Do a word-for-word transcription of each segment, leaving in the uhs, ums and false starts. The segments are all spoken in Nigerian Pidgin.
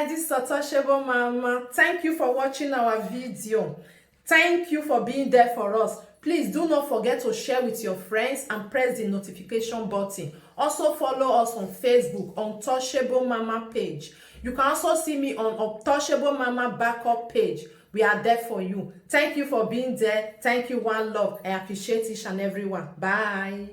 This is Untouchable Mama. Thank you for watching our video. Thank you for being there for us. Please do not forget to share with your friends and press the notification button. Also follow us on Facebook, Untouchable Mama page. You can also see me on Untouchable Mama backup page. We are there for you. Thank you for being there. Thank you, one love. I appreciate each and every one. Bye.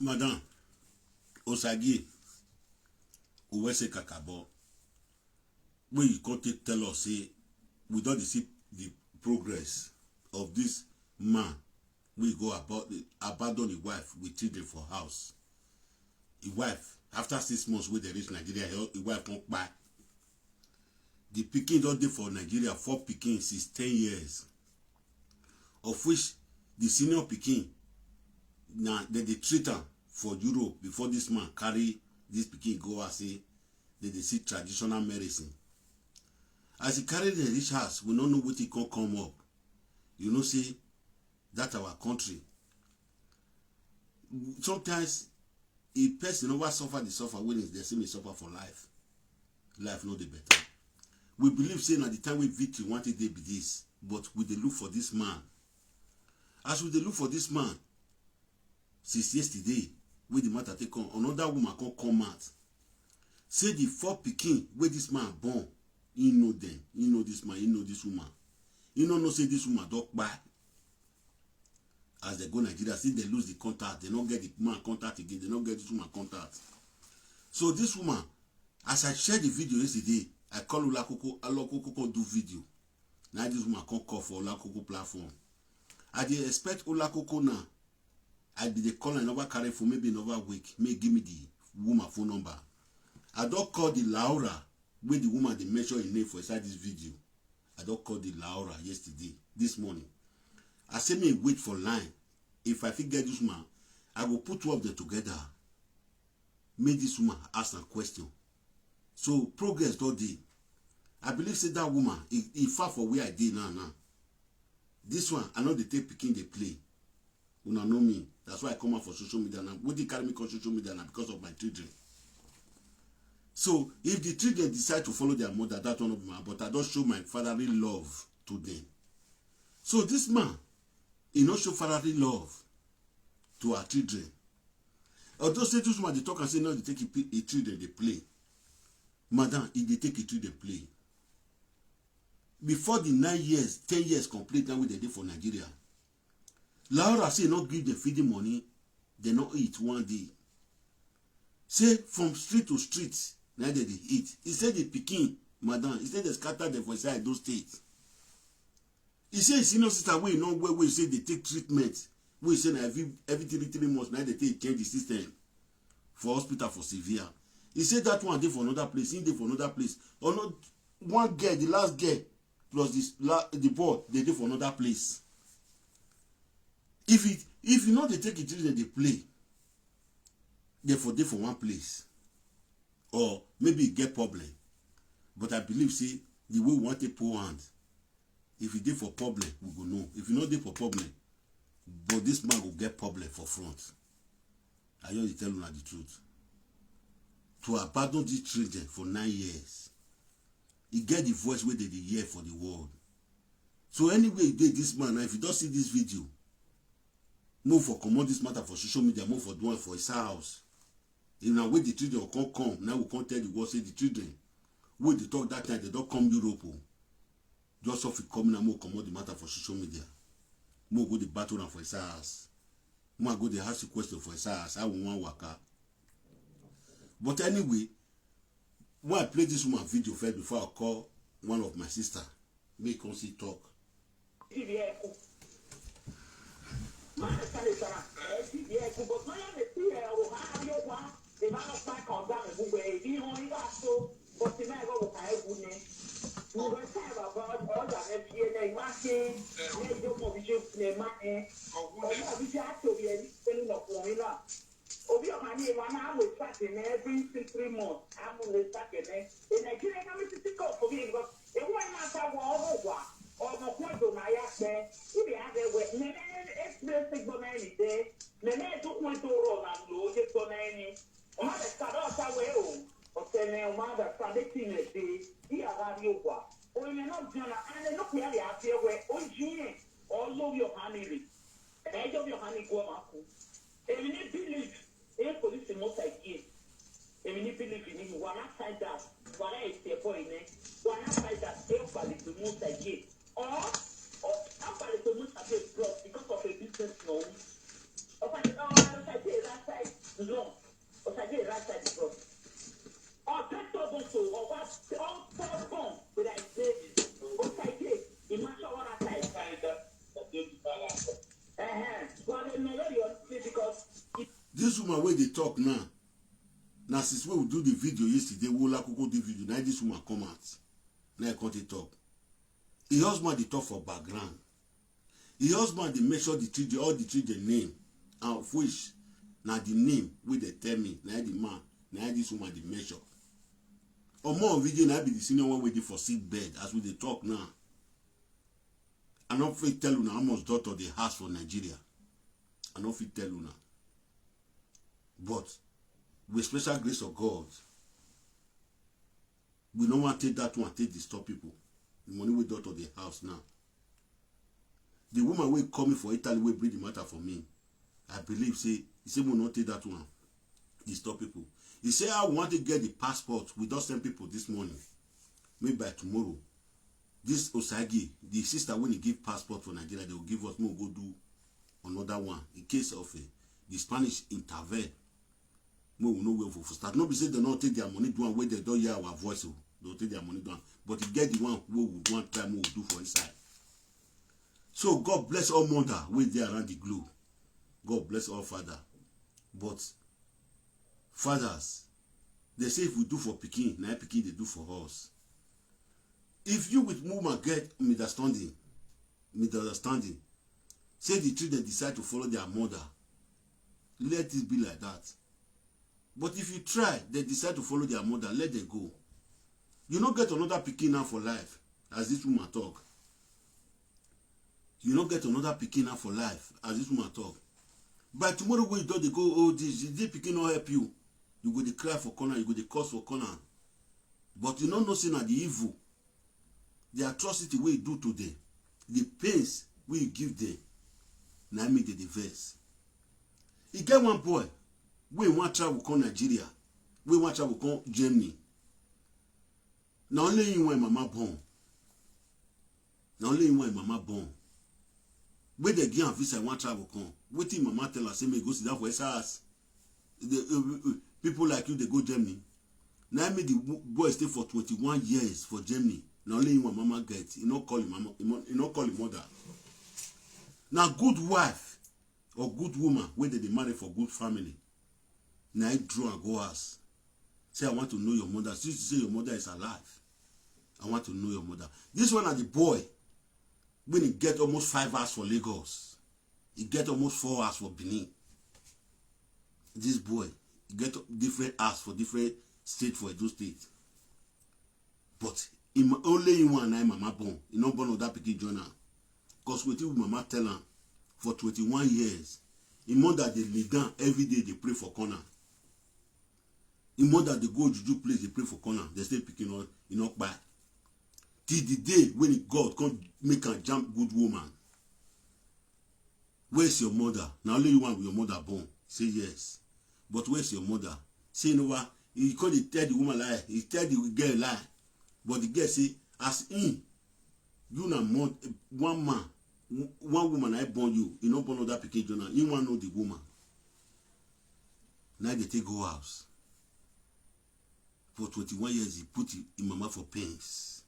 Madam Osagie, Uwese Kakabo, wey you come take tell us say we don dey see the progress of this man wey go about, abandon him wife with children for house. Him wife, after six months wey dem reach Nigeria, him wife come kpai. The pikin don dey for Nigeria, four pikin since ten years, of which the senior pikin na dem dey treat am for Europe before this man carry this pikin go as say dem dey see traditional medicine. As he carry dem reach house, we no know wetin come come up. You know say that our country, sometimes If person never suffer the suffer, when is the same suffer for life? Life no dey better. We believe say na the time wey victory wanted dey be this, but we dey look for this man. As we dey look for this man, since yesterday, wey the matter take come, another woman come come out. Say the four pikin wey this man born, he know them, he know this man, he know this woman. He no know say this woman don kpai. As they go Nigeria, see they lose the contact. They no get the man contact again. They no get this woman contact. So this woman, as I share the video yesterday, I call Olakoko, Olakoko come do video. Now this woman come call for Olakoko platform. I dey expect Olakoko now. I be dey call and never carry phone, maybe never wake. May give me the woman phone number. I don call the Laura wey the woman dey mention im name for inside this video. I don call the Laura yesterday, this morning. I say me wait for line. If I fit get this woman, I go put two of them together. Make this woman ask am question. So progress don dey. I believe say that woman, e, e far for where I dey now now. This one, I no dey take pikin dey play. Una know me. That's why I come out for social media now. Wetin carry me come social media now? Because of my children. So if the children decide to follow their mother, that one of my, but I don show my fatherly love to them. So this man, he no show fatherly love to our children. Although say this woman dey talk and say no dey take e pi-, e children dey play. Madam, e dey take e children play. Before the nine years, ten years complete now wey dem dey for Nigeria, Laura say no give them feeding money, they no eat one day. Say from street to street, na dem dey eat. He say the pikin, madam, he say they scatter them for inside Edo State. He say his senior sister wey no well, wey say dey take treatment, wey say na every, every three, three months, na dem take change the system for hospital for severe. He say that one dey for another place, he dey for another place. Or not, one girl, the last girl, plus this la-, the boy, they dey for another place. If it, if you know they take it, they play, they for dey for one place, or maybe e get problem. But I believe say the way we want to pull hand, if you dey for problem, we go know. If you no dey for problem, but this man go get problem for front. I just dey tell una the truth. To abandon this children for nine years, e get the voice wey they dey hear for the world. So anyway, you dey this man now, if you don see this video, move for comot this matter for social media, move for do am for his house. If na wey the children come come, now we come tell the world say the children wey dey talk that time, they don come Europe o. Just off it coming and more comot the matter for social media. More go the battle am for his house. More go the ask you question for his house. I won't waka. But anyway, when I play this woman video first before I call one of my sister, make come see talk. Obi ọmọ ní ìwà náà wò sáàtì ní every six three months. Amúlẹ̀ sáàtì ní. Ìnàìjíríà náà mi ti ti kọ̀ fún mi because ewu ẹ̀ máa ta wọ ọmọ wà, ọmọ kún ọdún náà yá pẹ́. Ibi àgbẹ̀ wẹ̀ mẹ́mẹ́ express gbọ́ náà ní dẹ́. Mẹ́mẹ́ tó kún ètò rọ̀ náà lò ó yé gbọ́ náà ní. Ọmọ bẹ̀ sàdọ̀ ọ̀sá wẹ̀ o. Ọ̀sẹ̀ ní ọmọ bẹ̀ sàdé tì ní ẹ̀dẹ́. Ìyàrá rí o wà. Òyìnbó náà jẹun náà, alẹ́ ló pè é àlẹ́ àti ẹ̀wẹ̀, ó jí yẹn, ọ lórí ọ̀hán mi rè. Ẹjọ́ bí ọ̀hán mi gbọ́ máa kú. Èmi ní believe, ẹ police mo sa yie. Èmi ní believe ni wà á side that, wà á ẹ̀ tẹ̀ bọ́ ẹ̀ nẹ́. Wà á side that, ẹ balẹ̀ tó mo sa yie. Or, or, á balẹ̀ tó mo sa yie block because of a business no. Ọ̀pá ni ọ̀hán ló sa yie that side. No. Ọ̀sàdé ìrà ṣàdìbò. Ọ̀tẹ́ tọ́gbọ̀n tó ọ̀wá ọ̀tọ́gbọ̀n gbéra ìgbé. Ọ̀sàdé ìmọ̀ṣọ́wọ́ra ṣàì. Ẹ̀hẹ́n. Wọ́n lè mọ lórí ọtí because. This woman wey dey talk now, na since wey we do the video yesterday, Wola Koko do video, na this woman come out. Na e come dey talk. Im husband dey talk for background. Im husband dey measure the children, all the children name, and of which na the name wey dem tell me, na the man, na this woman dey measure. Omo Ovide na be the senior one wey dey for sick bed as we dey talk now. I no fit tell una how much doctor dey house for Nigeria. I no fit tell una. But with special grace of God, we no wan take that one take disturb people. The money wey doctor dey house now. The woman wey call me for Italy wey bring the matter for me, I believe say he say we no take that one disturb people. He say I want to get the passport. We don send people this morning. Maybe by tomorrow, this Osagi, the sister wey dey give passport for Nigeria, they will give us, make we go do another one in case of uh, the Spanish intervene. Make we know where we for start. No be say they no take their money do am wey they don hear our voice o. They take their money do am. But e get the one wey we wan try make we do for inside. So God bless all mother wey dey around the globe. God bless all father. But fathers, they say if we do for pikin, na pikin dey do for us. If you with woman get misunderstanding, misunderstanding, say the children decide to follow their mother, let it be like that. But if you try, they decide to follow their mother, let them go. You no get another pikin now for life, as this woman talk. You no get another pikin now for life, as this woman talk. By tomorrow when you don dey go, oh, this, this pikin no help you. You go dey cry for corner, you go dey curse for corner. But you no know say na the evil, the atrocity wey you do to them, the pains wey you give them, na make dem dey vex. E get one boy wey wan travel come Nigeria, wey wan travel come Germany. Na only him wey mama born. Na only him wey mama born. Wey dey give am visa, wan travel come. Wetin mama tell am say make go sit down for inside house? The, uh, uh, people like you dey go Germany. Na me the wo- boy stay for twenty-one years for Germany. Na only him wey mama get. He no call him mama. He no, he no call him mother. Na good wife or good woman wey dey dey marry for good family. Na I draw and go house. Say I want to know your mother. Since you say your mother is alive, I want to know your mother. This one na the boy when he get almost five hours for Lagos. He get almost four hours for Benin. This boy get different house for different state for Edo State. But him, only him one na him mama born. He no born other pikin join am. Cause wetin mama tell am for twenty-one years, him mother dey kneel down every day dey pray for corner. Him mother dey go juju place dey pray for corner. They say pikin no, he no kpai. Till the day when God come make am jam good woman. Where's your mother? Na only you one with your mother born. Say yes. But where's your mother? Say no wa. He come dey tell the woman lie. He tell the girl lie. But the girl say, as him, you na mo- one man, w- one woman I born you. You no born other pikin join am. He wan know the woman. Now they take go house. For twenty-one years, he put him, him mama for pains.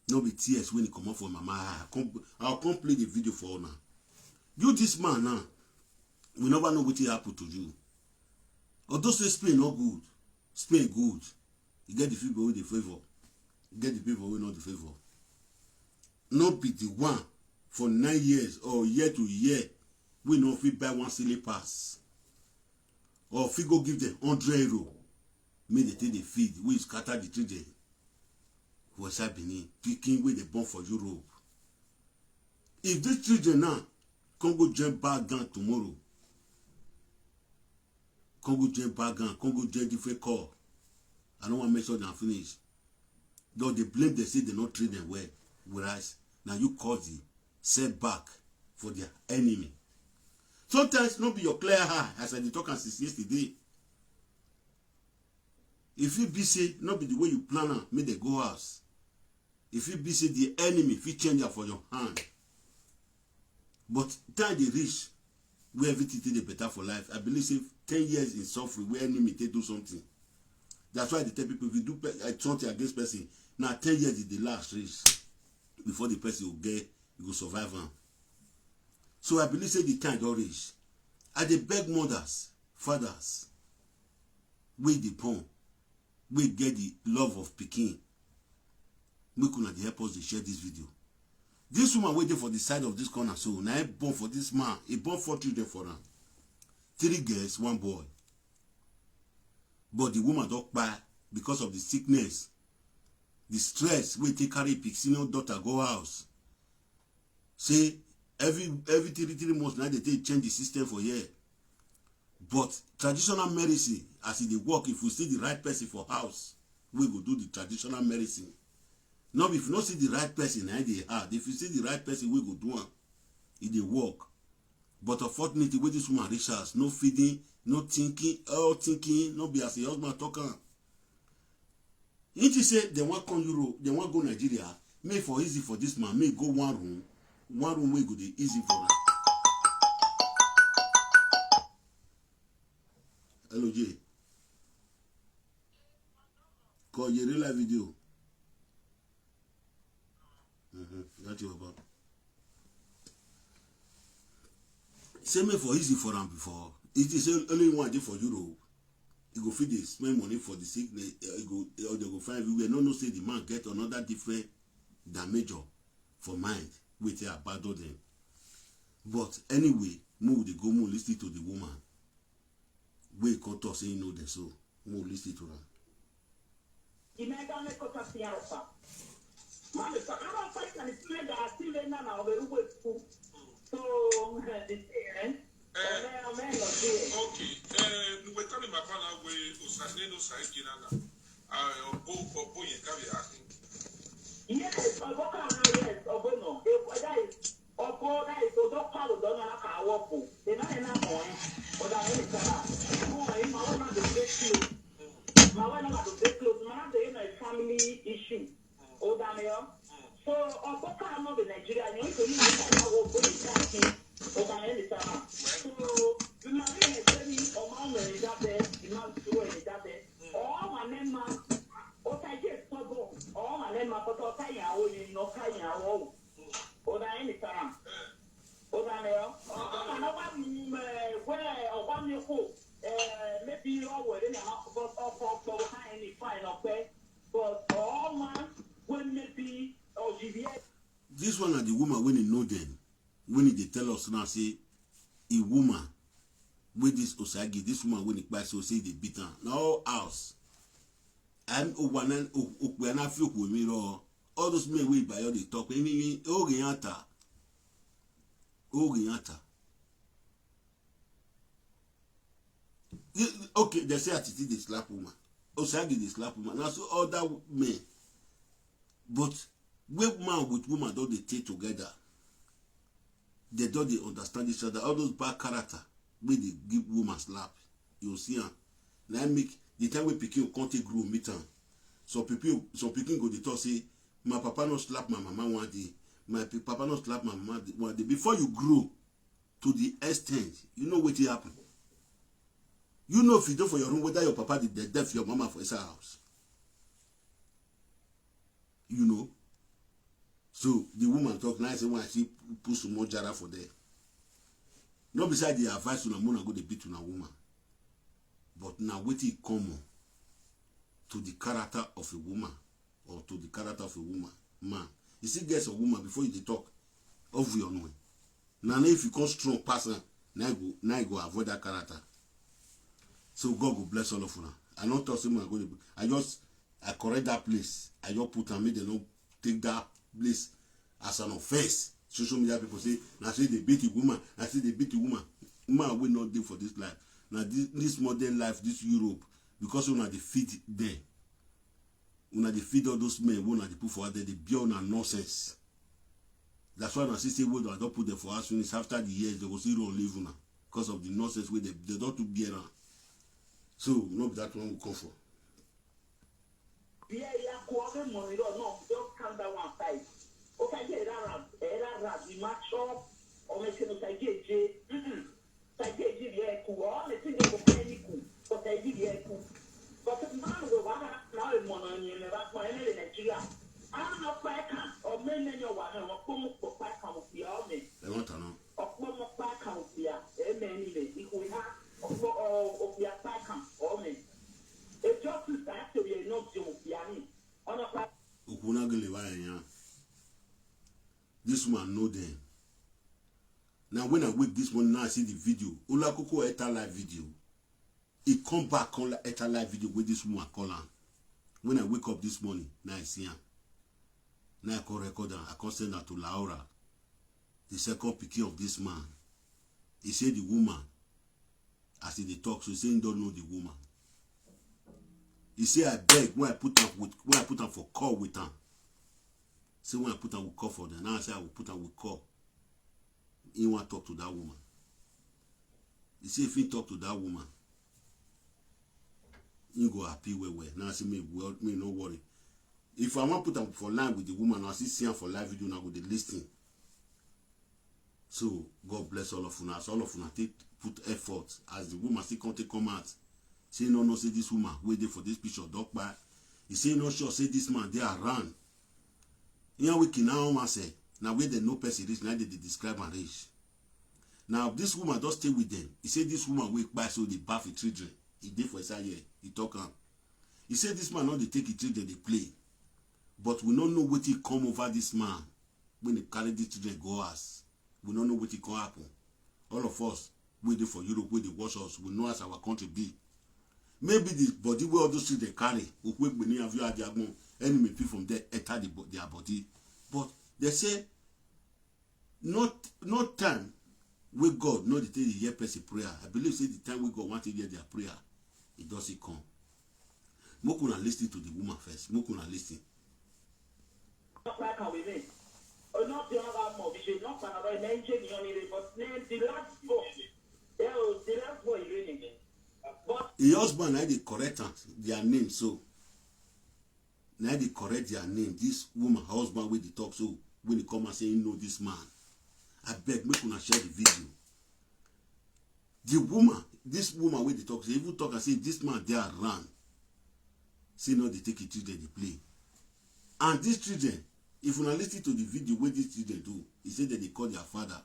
No be tears when he comot for mama eye. I come, I'll come play the video for una. You this man now, we never know wetin happen to you. Although say Spain no good, Spain good. You get the people wey dey favour, you get the people wey no dey favour. No be the one for nine years or year to year wey no fit buy one silly pass. Or fit go give them hundred euro. Make they take dey feed, wey scatter the children for inside Benin, pikin wey dey born for Europe. If these children now come go join bad gang tomorrow, come go join bad gang, come go join different corps, I no wan mention them finish. Though they blame them, say they no train them well, whereas now you cause the setback for their enemy. Sometimes no be your clear eye, as I dey talk am since yesterday. If it be say no be the way you plan am, make they go house. If it be say the enemy fit change am for your hand. But time dey reach where everything take dey better for life. I believe say ten years in suffering where enemy take do something. That's why I dey tell people, if you do pe- uh, something against person, na ten years e dey last reach before the person go get, e go survive am. So I believe say the time don reach. I dey beg mothers, fathers, wey dey born, wey get the love of pikin, make una dey help us dey share this video. This woman wey dey for the side of this corner so, na him born for this man. He born four children for am. Three girls, one boy. But the woman don kpai because of the sickness, the stress wey take carry pikin senior daughter go house. Say every every three three months na they take change the system for here. But traditional medicine, as e dey work, if you see the right person for house, we go do the traditional medicine. No be if you no see the right person, na e dey hard. If you see the right person, we go do am. E dey work. But unfortunately, wey this woman reach house, no feeding, no thinking, all thinking, no be as a husband talk am. He just say dem wan come Europe, dem wan go Nigeria, make for easy for this man, make go one room, one room wey go dey easy for am. Hello, Jay. Call your real life video. Mm-hmm. That's your about. Say make for easy for am before. It is only one day for Europe. You go fit dey spend money for the sickness. Uh, you go or they go find everywhere. No, no, say the man get another different damage for mind. Wait, I abandon them. But anyway, mo dey go mo listen to the woman. Wey come talk say you know them, so mo listen to am. Imagine me kota siyarofa. Mami sa ara fa ka ni sile da sile na na obe uwe ku. So the thing, eh? Ome ome no see. Okay. Eh, nuwe tani mapana we usane no sai kinana. Ah, obo obo ye ka be asking. Yes, obo ka na yes, obo no. If that is obo that is odo palo do na ka wopo. E na e na mo. Oda ni sara. Mo e ma wa na the close. Ma wa na the close. Ma na the na family issue. Oda me o. So obo ka no be Nigeria ni ko ni na ka wopo ni ka ki. Oda ni sara. So the man is saying o ma me da be, the man to e da be. Oh, my man. Ota je sobo. Oh, my man, but ota ya o ni no ka ya o. Ota any time. Ota le o. Ota na wa me we o wa me ko. Eh, maybe o we na ma ko ko ko ko ha any fine o pe. But oh, man, when maybe o ji bi. This one na the woman wey dey know them. When he dey tell us now say a woman wey this Osagi, this woman wey he kpai so say dey beat am. Na all house. I'm Owana Okwe na fi Okwe mi ro. All those men wey Bayo dey talk, emi mi o ge ata. O ge ata. Okay, they say Atiti dey slap woman. Osagi dey slap woman. Na so other men. But when man with woman don dey stay together, they don dey understand each other. All those bad character wey dey give woman slap, you see am. Na im make the time wey pikin come take grow meet am. Some pikin, some pikin go dey talk say, "My papa no slap my mama one day. My pi- papa no slap my mama one day." Before you grow to the extent, you know wetin happen. You know if you dey for your room whether your papa dey dey deaf your mama for inside house. You know. So the woman talk nice when she put some more jara for there. No be say I dey advise una, una go dey beat una woman. But na wetin e common to the character of a woman or to the character of a woman, man. You see, get some woman before you dey talk, off your nose. Na if you come strong pass am, na you go, na you go avoid that character. So God go bless all of una. I no talk say una go dey. I just, I correct that place. I just put am make dem no take that place as an offense. Social media people say, "Na say dey beat the woman, na say dey beat the woman." Woman wey no dey for this life. Na this, this modern life, this Europe, because una dey feed them. Una dey feed all those men wey una dey put for house, dem dey bear una nonsense. That's why una see say wey una don put them for house finish, after the years, they go still run leave una because of the nonsense wey dem, they don too bear am. So, no be that one we come for. Bia ya ko ave money no, no, just calm down one side. Okay, yeah, that rap, eh, that rap, the match up, or make no say J J. Mm-mm. Say J J, yeah, cool. All the things go pay me cool. But I did, yeah, cool. But the man will want to now a money in the back for any Nigeria. I'm not quite calm. Or men in your one, or come up for quite calm with the army. They want to know. Ọkpọmọkpa ka ụbịa eme niile ihu ha. Ọkpọ ụbịa kpa ka ome. Ejo tu sa to ye no je ụbịa ni. Ọnọkpa. Ukwu na gele wa ya. This woman know them. Now when I wake this morning, now I see the video. Ola Koko Eta live video. He come back on Eta live video with this woman call am. When I wake up this morning, now I see am. Now I come record am. I come send am to Laura, the second pikin of this man. He say the woman As he dey talk, so he say he don't know the woman. He say, "I beg, when I put am with, when I put am for call with am." Say, "When I put am with call for them." Now I say, "I will put am with call." He wan talk to that woman. He say if he talk to that woman, he go happy well well. Now I say, "Me, well, me no worry." If I wan put am for line with the woman, I see see am for live video, now go dey listen. So God bless all of una. As all of una take put effort, as the woman still come take come out, say no, no, say this woman wey dey for this picture don kpai. He say no sure say this man dey around. Here we can now say, now where they know person reach, now they dey describe am reach. Now this woman don stay with them. He say this woman wey kpai so dey baff him children. He dey for inside here. He talk am. He say this man no dey take him children dey play. But we no know wetin come over this man when he carry these children go house. We no know wetin come happen. All of us wey dey for Europe, wey dey watch us, we know as our country be. Maybe the body wey all those children carry, Okwegbeni, Avio Adiagbon, enemy fit from there enter the, bo- their body. But they say not not time wey God no dey take dey hear person prayer. I believe say the time wey God wan take hear their prayer, e don still come. Make una listen to the woman first. Make una listen. Not like how we mean. Or not the other more, we should not find out, but then the last boy. Yeah, oh, the last boy, you really. But Him husband na dey correct am, their name so. Na dey correct their name. This woman husband wey dey talk so, when he come and say he know this man. I beg, make una share the video. The woman, this woman wey dey talk, say even talk and say this man dey around. Say no, they take him children dey play. And these children, if una listen to the video wey these children do, he say that they call their father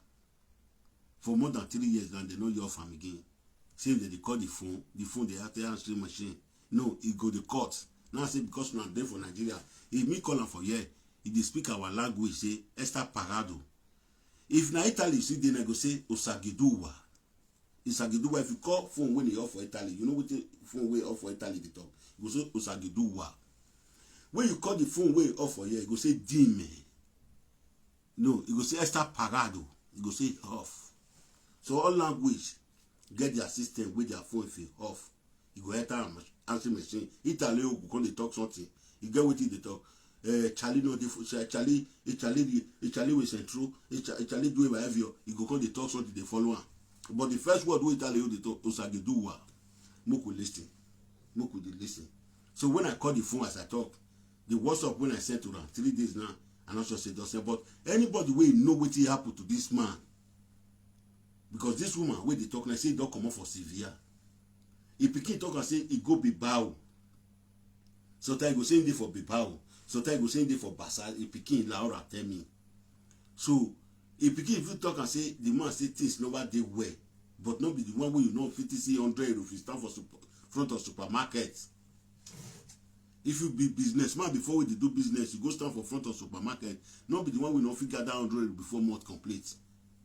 for more than three years and they no hear from again. Say that they call the phone, the phone dey act answering machine. No, e go dey cut. Now say because una dey for Nigeria, if me call am for here, he dey speak our language, say Esther Parado. If na Italy you see, then I go say Osagiduwa. Osagiduwa, if you call phone when he off for Italy, you know what the phone wey off for Italy dey talk? You go say Osagiduwa. When you call the phone wey off for here, you go say Dime. No, you go say Esther Parado. You go say off. So all language get their system with their phone if e off. You go enter am, answer machine. Italy go come dey talk something. You get wetin dey talk. Eh, Charlie no dey for Cha- Charlie, eh, Charlie, the eh, Charlie wey central, eh, Cha- eh, Charlie do it by Avio. You go come dey talk something, dey follow am. But the first word wey Italy dey talk, Osagiduwa. Make we listen. Make we dey listen. So when I call the phone as I talk, the WhatsApp when I send to am three days now, I not sure say don send. But anybody wey know wetin happen to this man, because this woman wey dey talk now say he don comot for Sevilla. He pikin talk and say he go Bilbao. Sometimes he go say he dey for Bilbao. Sometimes he go say he dey for Barca. He pikin Laura tell me. So he pikin fit talk and say the man say things never dey well, but no be the one wey you know fit see hundred euro if you stand for super, front of supermarket. If you be businessman before wey dey do business, you go stand for front of supermarket. No be the one wey no fit gather hundred euro before month complete.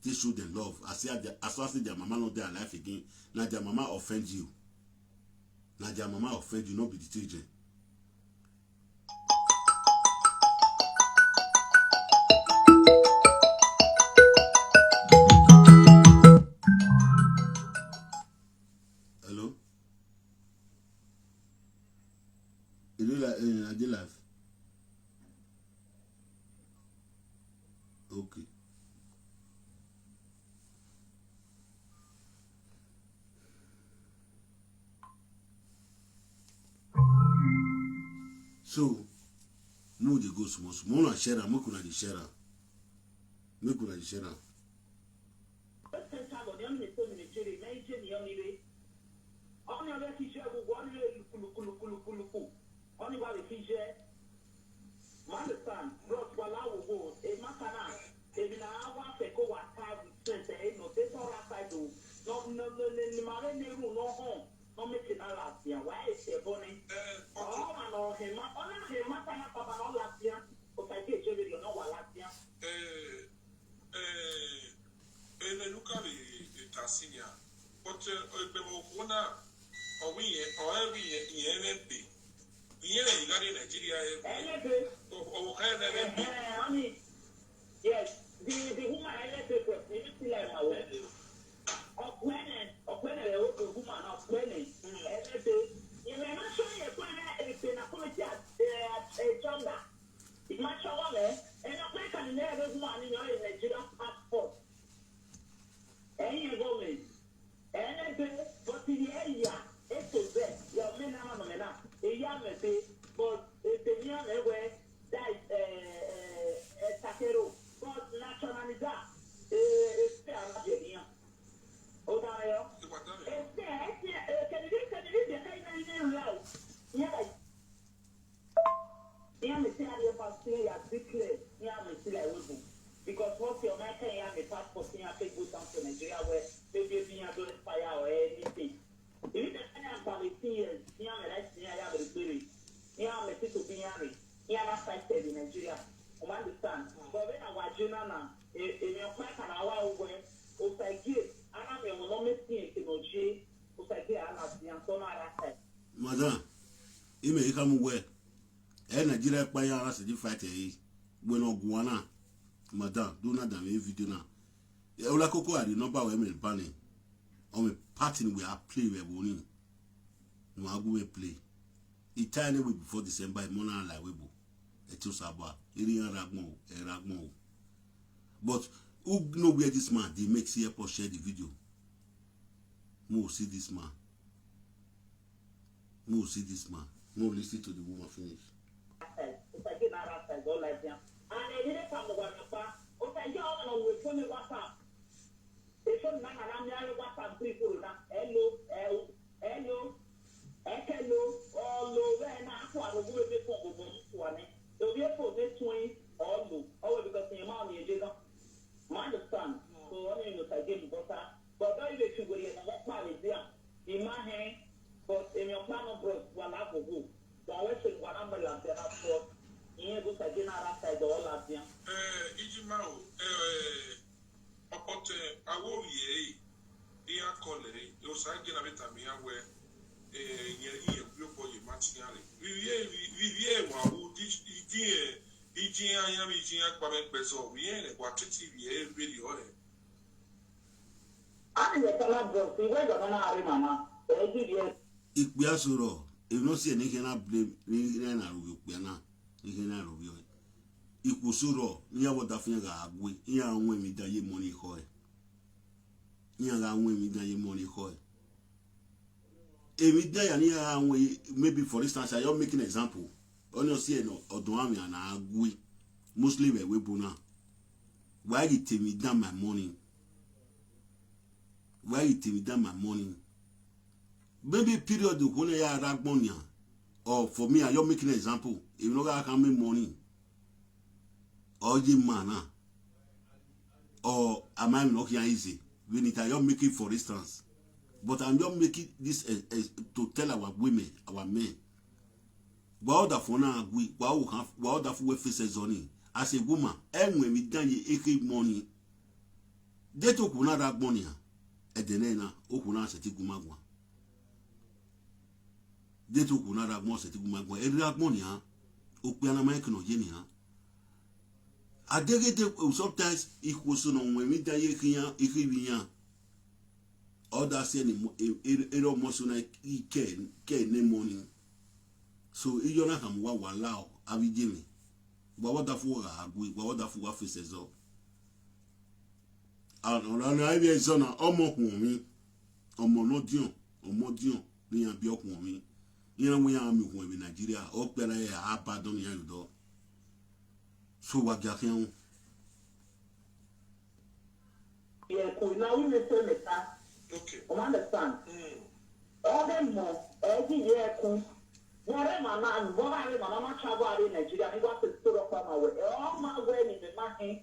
Take show them love. As say as their- as far say their mama no dey alive again, na their mama offend you. Na their mama offend you, no be the children. Hello? You know like uh, I dey live. Okay. So, make we dey go small small. Una share am, make una dey share am. Make una dey share am. Central London, only so many children, many children, young lady. Only other teacher who one year, kulu, kulu, kulu, kulu, kulu. Only what the teacher. Understand, bros, wala wo wo, e makana, e bi na awa fe ko wa ka with sense, e no, they don't outside do. No, no, no, no, no, mare ne ru no home. No make it na last year. Why is it funny? Oh, man, oh, him, oh, na him, makana, papa, no last year. O ka ke je video no wa last year. Ene nuka be Tanzania. But egbemo kuna owi ye o ewi ye ye be. Ye le igade Nigeria e. Elebe. O o ka ne be. Eh, honey. Yes. The the woman elebe ko. Ni ti le ma wo. Okwene, okwene le o ko. Many. Everything. You may not show your plan, it's in a committee at, uh, at, uh, Tonga. It might show one, eh? And a place can never do money, you know, in Nigerian passport. And you go in. And I say, but in the area, it's so bad. Your men are not enough. A young man say, but if the young man were that, uh, uh, uh, Takero, but nationaliza, eh, eh, fair, not the young. Odayo. Ẹ ṣe, ẹ ṣe, ẹ, kẹ̀dìdí, kẹ̀dìdí, the kind of thing like, yeah, like, yeah, me say, I have seen ya declare, yeah, me see like we do. Because what your man can, yeah, me passport, yeah, take go down to Nigeria where maybe, maybe you don't fire or anything. If you don't have eighteen years, yeah, me like, yeah, yeah, me spirit. Yeah, me see to be, yeah, me, yeah, not fighted in Nigeria. You understand? But when I was, you know, now, eh, eh, me apply for our way, o sa gate, ana me mo no me tin ke no je, o sa gate ana si an to na ra sa. Madam, ime ika mu we. E Nigeria pa ya ara se di fight e. We no guana. Madam, do na da me video na. E ola koko ari number we me bani. O me party we a play we boni. No agu we play. Italian we before December, mo na la we bo. E to saba. Iri an ragbon, e ragbon. But who know where this man dey make see airport share the video? Mo see this man. Mo see this man. Mo listen to the woman finish. Eso nna nna na mmea ya WhatsApp three four na hello, hello, hello, ekelo, olo, we na akwa arogo ebe fo gbogbo ntu ane. Obi efo ne tun olo, owe because your mom ye jega. Ma understand. So, only you know, I get butter. But don't even feel worried about my idea. In my hand, but in your plan of growth, one half of who? So I went to one umbrella, the half for. In your good, I didn't have outside the whole of them. Eh, Ijima o, eh, Ọkpọtẹ awo ye, iya kọlẹ, yo sa gina bita mi awe, eh, ye, ye, yo boy, ye mati yare. Vivie, vivie, wa, u, di, di, eh, iji anya mi, iji akpa me peso, vi, eh, wa titi, vi, eh, video, eh. Ani ye kala bro, si we do na ari mama, eh, di, di, eh. Ikpe asoro, if no see anything na blame, ni, ni na ru ikpe na, ni na ru yo. Ikpe asoro, ni ya wada fun ya ga agwe, ni ya won mi da ye money ko e. Ni ya ga won mi da ye money ko e. Emi da ya ni ya won, maybe for instance, I am making example. Oni si eno, odun ami ana agwe. Mostly we, we bona. Why you take me down my money? Why you take me down my money? Maybe period when I ragbon ya. Or for me, I am making example. If you know I can make money, or the man, ah, or am I not here easy? We need I am making for instance. But I'm just making this as, as to tell our women, our men. Wa oda fo na agwe, wa o kan, wa oda fo we face zoni. As a woman, e won mi dan ye eke money. De to ku na ragbon ya. E de ne na, o ku na se ti guma gwa. De to ku na ragbon se ti guma gwa. E ragbon ya. O pe ana ma e kino ye ni ya. Adegede, sometimes, ikwo so no won mi dan ye kiyan, ikibiyan. Oda se ni mo, e, e, e ro mo so na i ke, ke ne money. So, iyo na kam wa wa lao, abi je mi. Wa wa da fu wa agwe, wa wa da fu wa face zo. Ọ̀rọ̀ náà, ibi ẹ̀sọ́ náà, ọmọ hùn mi. Ọmọ náà díọ̀n, ọmọ díọ̀n, ní yan bí ọkùn mi. Ìran wọn yà mí hùn ẹ̀mí Nàìjíríà, ó pẹ́ láyé àbádọ́ ní yàrá ìdọ́. So wà gà kí wọn. Yeah, cool. Now we may say later. Okay. You understand? Mm. All them more, every year, cool. Whatever, man, whatever, man, I'm not travel out in Nigeria. He wants to put up on my way. All my way in the man, eh?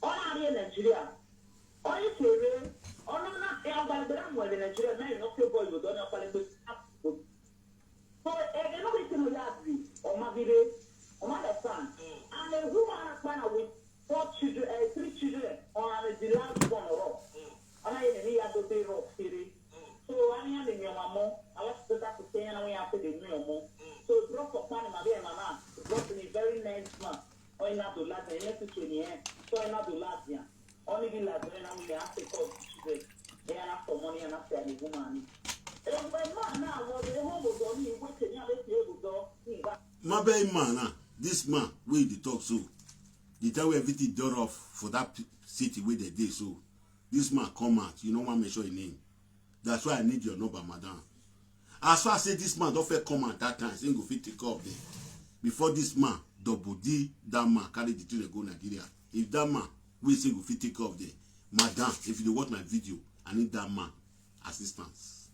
All out in Nigeria. All you say, eh? All I'm not, eh, I'm gonna be there in Nigeria. Now you know, people, you don't know, So, eh, they no be thing we have to, or maybe they, or understand. Mm. And a woman and a man with four children, eh, three children, or the last one or all. Mm. And I, eh, me, I go pay rough, kiri. Mm. So, I mean, I'm in your mama. I was supposed to say, and I have to be in your mama. Mm. So, drop for money, my dear mama. Drop in a very nice man. Or in a dollar, the next twenty, eh? So, in a dollar, yeah. Only be like when I'm in the after call children. They are not for money and after the woman. Eh, Mabe man, ah, this man wey you dey talk so, the time wey everything dey rough for that p- city wey they dey so, this man come out, you no wan mention him name. That's why I need your number, madam. As far as say this man don first come out that time, say he go fit take care of them. Before this man, double D, that man carry the children go Nigeria. If that man wey say he go fit take care of them, madam, if you dey watch my video, I need that man assistance.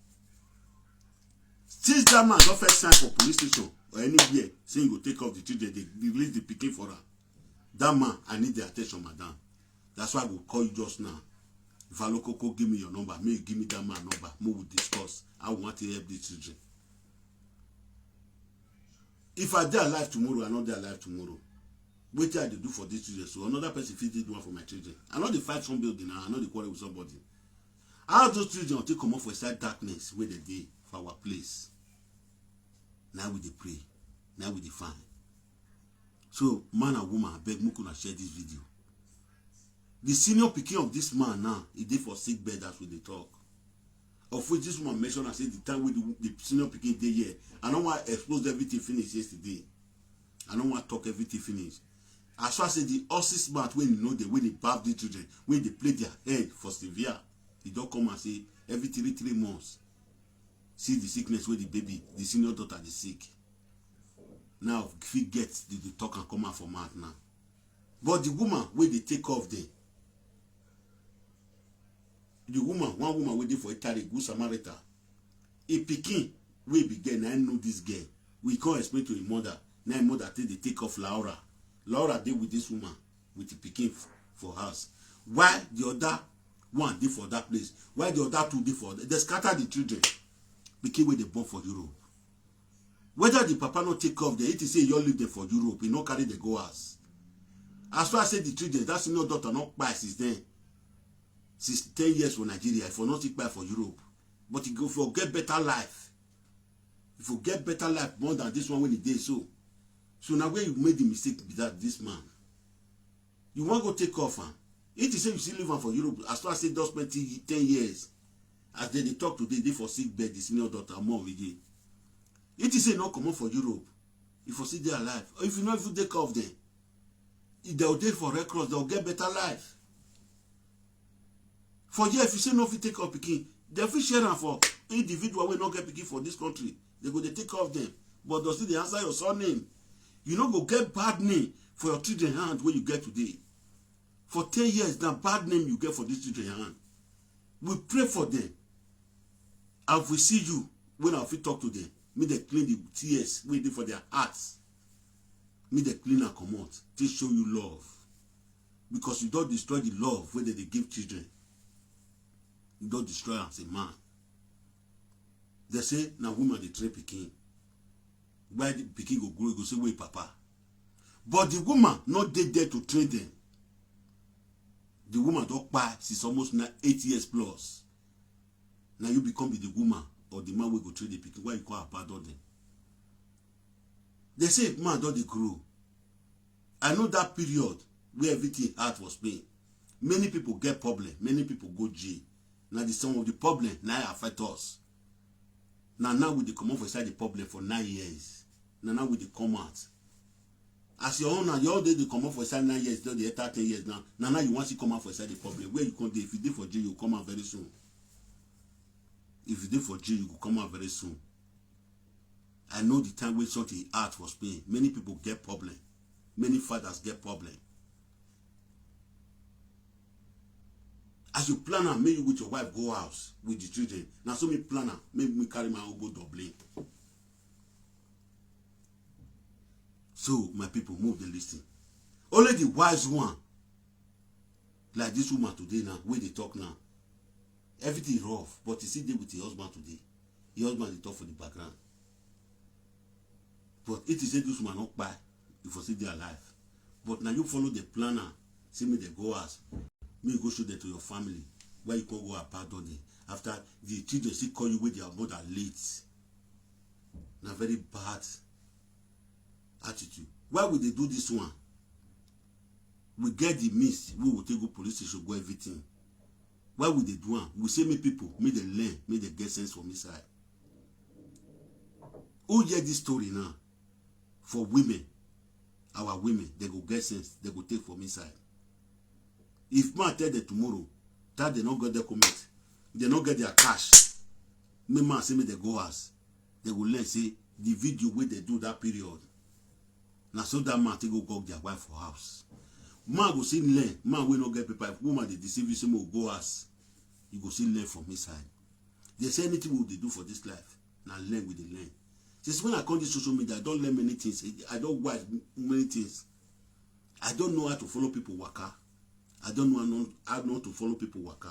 Since that man don first sign for police station or anywhere, say he go take care of the children, they release the pikin for am. That man, I need the attention, madam. That's why I go call you just now. If I look, go give me your number, may you give me that man number, may we discuss. I want to help these children. If I dey alive tomorrow, I no dey alive tomorrow. Wetin I dey do for these children? So another person fit dey do one for my children. I no dey fight somebody now. I no dey quarrel with somebody. How those children take comot for inside darkness wey they dey for our place? Now we dey pray. Now we dey find. So man and woman, I beg make una share this video. The senior pikin of this man now, he dey for sick bed as we dey talk. Of which this woman mention and say the time wey the, the senior pikin dey here, I no wan expose everything finish yesterday. I no wan talk everything finish. As far as say the horses mouth wey you know the way they baff the children, wey they play their head for severe, he don come and say every three three months, see the sickness wey the baby, the senior daughter dey sick. Now fit get the, the talk and come out for mouth now. But the woman wey dey take care of them, the woman, one woman wey dey for Italy, good Samaritan, a pikin wey be girl, na him know this girl. We come explain to him mother. Now him mother take dey take care of Laura. Laura dey with this woman, with the pikin f- for house. Why the other one dey for that place? Why the other two dey for? They scatter the children. Pikin wey dey born for Europe. Whether the papa no take care of them, it is say you all leave them for Europe, he no carry them go house. As far as say the children, that senior daughter no kpai since then. Since ten years for Nigeria, if for not take kpai for Europe, but he go for get better life. If you get better life more than this one when he dey so, so now where you made the mistake be that this man. You wan go take off am. It is say you still live am for Europe. As far as say don spend ten years, as they dey talk today, dey for sick bed, the senior daughter, more with you. It is say no comot for Europe. If you still dey alive, or if you no even take care of them, if they dey for Red Cross, they will get better life. For here, if you say no fit take care of pikin, they fit share am for individual wey no get pikin for this country. They go dey take care of them. But does it dey answer your surname? You no go get bad name for your children hand wey you get today. For ten years, na bad name you get for this children hand. We pray for them. And we see you when I fit talk to them. Make they clean the tears wey dey for their hearts. Make they clean and comot. Take show you love. Because you don destroy the love wey they dey give children. You don destroy am as a man. They say na woman dey train pikin. Why the pikin go grow, go say, "Wait, papa." But the woman no dey there to train them. The woman don kpai since almost na eight years plus. Now you become the woman or the man wey go train the pikin. Why you come abandon them? They say man don dey grow. I know that period where everything hard for Spain. Many people get problem. Many people go jail. Now the some of the problem now affect us. Now now we dey comot for inside the problem for nine years. Now now we dey come out. As your own now, your own dey dey comot for inside nine years, don dey enter ten years now. Now now you wan still come out for inside the problem. Where you come dey? If you dey for jail, you come out very soon. If you dey for jail, you go come out very soon. I know the time wey something hard for Spain. Many people get problem. Many fathers get problem. As you plan am, make you with your wife go house with the children. Now so me plan am, make me carry my own go Dublin. So my people, move the listen. Only the wise one, like this woman today now, wey dey talk now. Everything rough, but he still dey with him husband today. Him husband dey talk for the background. But it is say this woman no kpai, if for still dey alive. But now you follow the planner, say make they go house, make you go show them to your family. Why you come go abandon them? After the children still call you with their mother late. Na very bad attitude. Why we dey do this one? We get the means, we will take go police station, go everything. Why we dey do am? We say make people, make they learn, make they get sense from inside. Who hear this story now? for women, our women, they go get sense, they go take from inside. If man tell them tomorrow that they no get their comment, they no get their cash, make man say make they go house, they go learn say the video wey they do that period, na so that man take go gog their wife for house. Man go see learn, man wey no get paper, if woman dey deceive you, say make we go house, you go see learn from inside. They say anything we dey do for this life, na learn we dey learn. Since when I come this social media, I don learn many things. I don watch many things. I don't know how to follow people waka. I don't know how not, how not to follow people waka.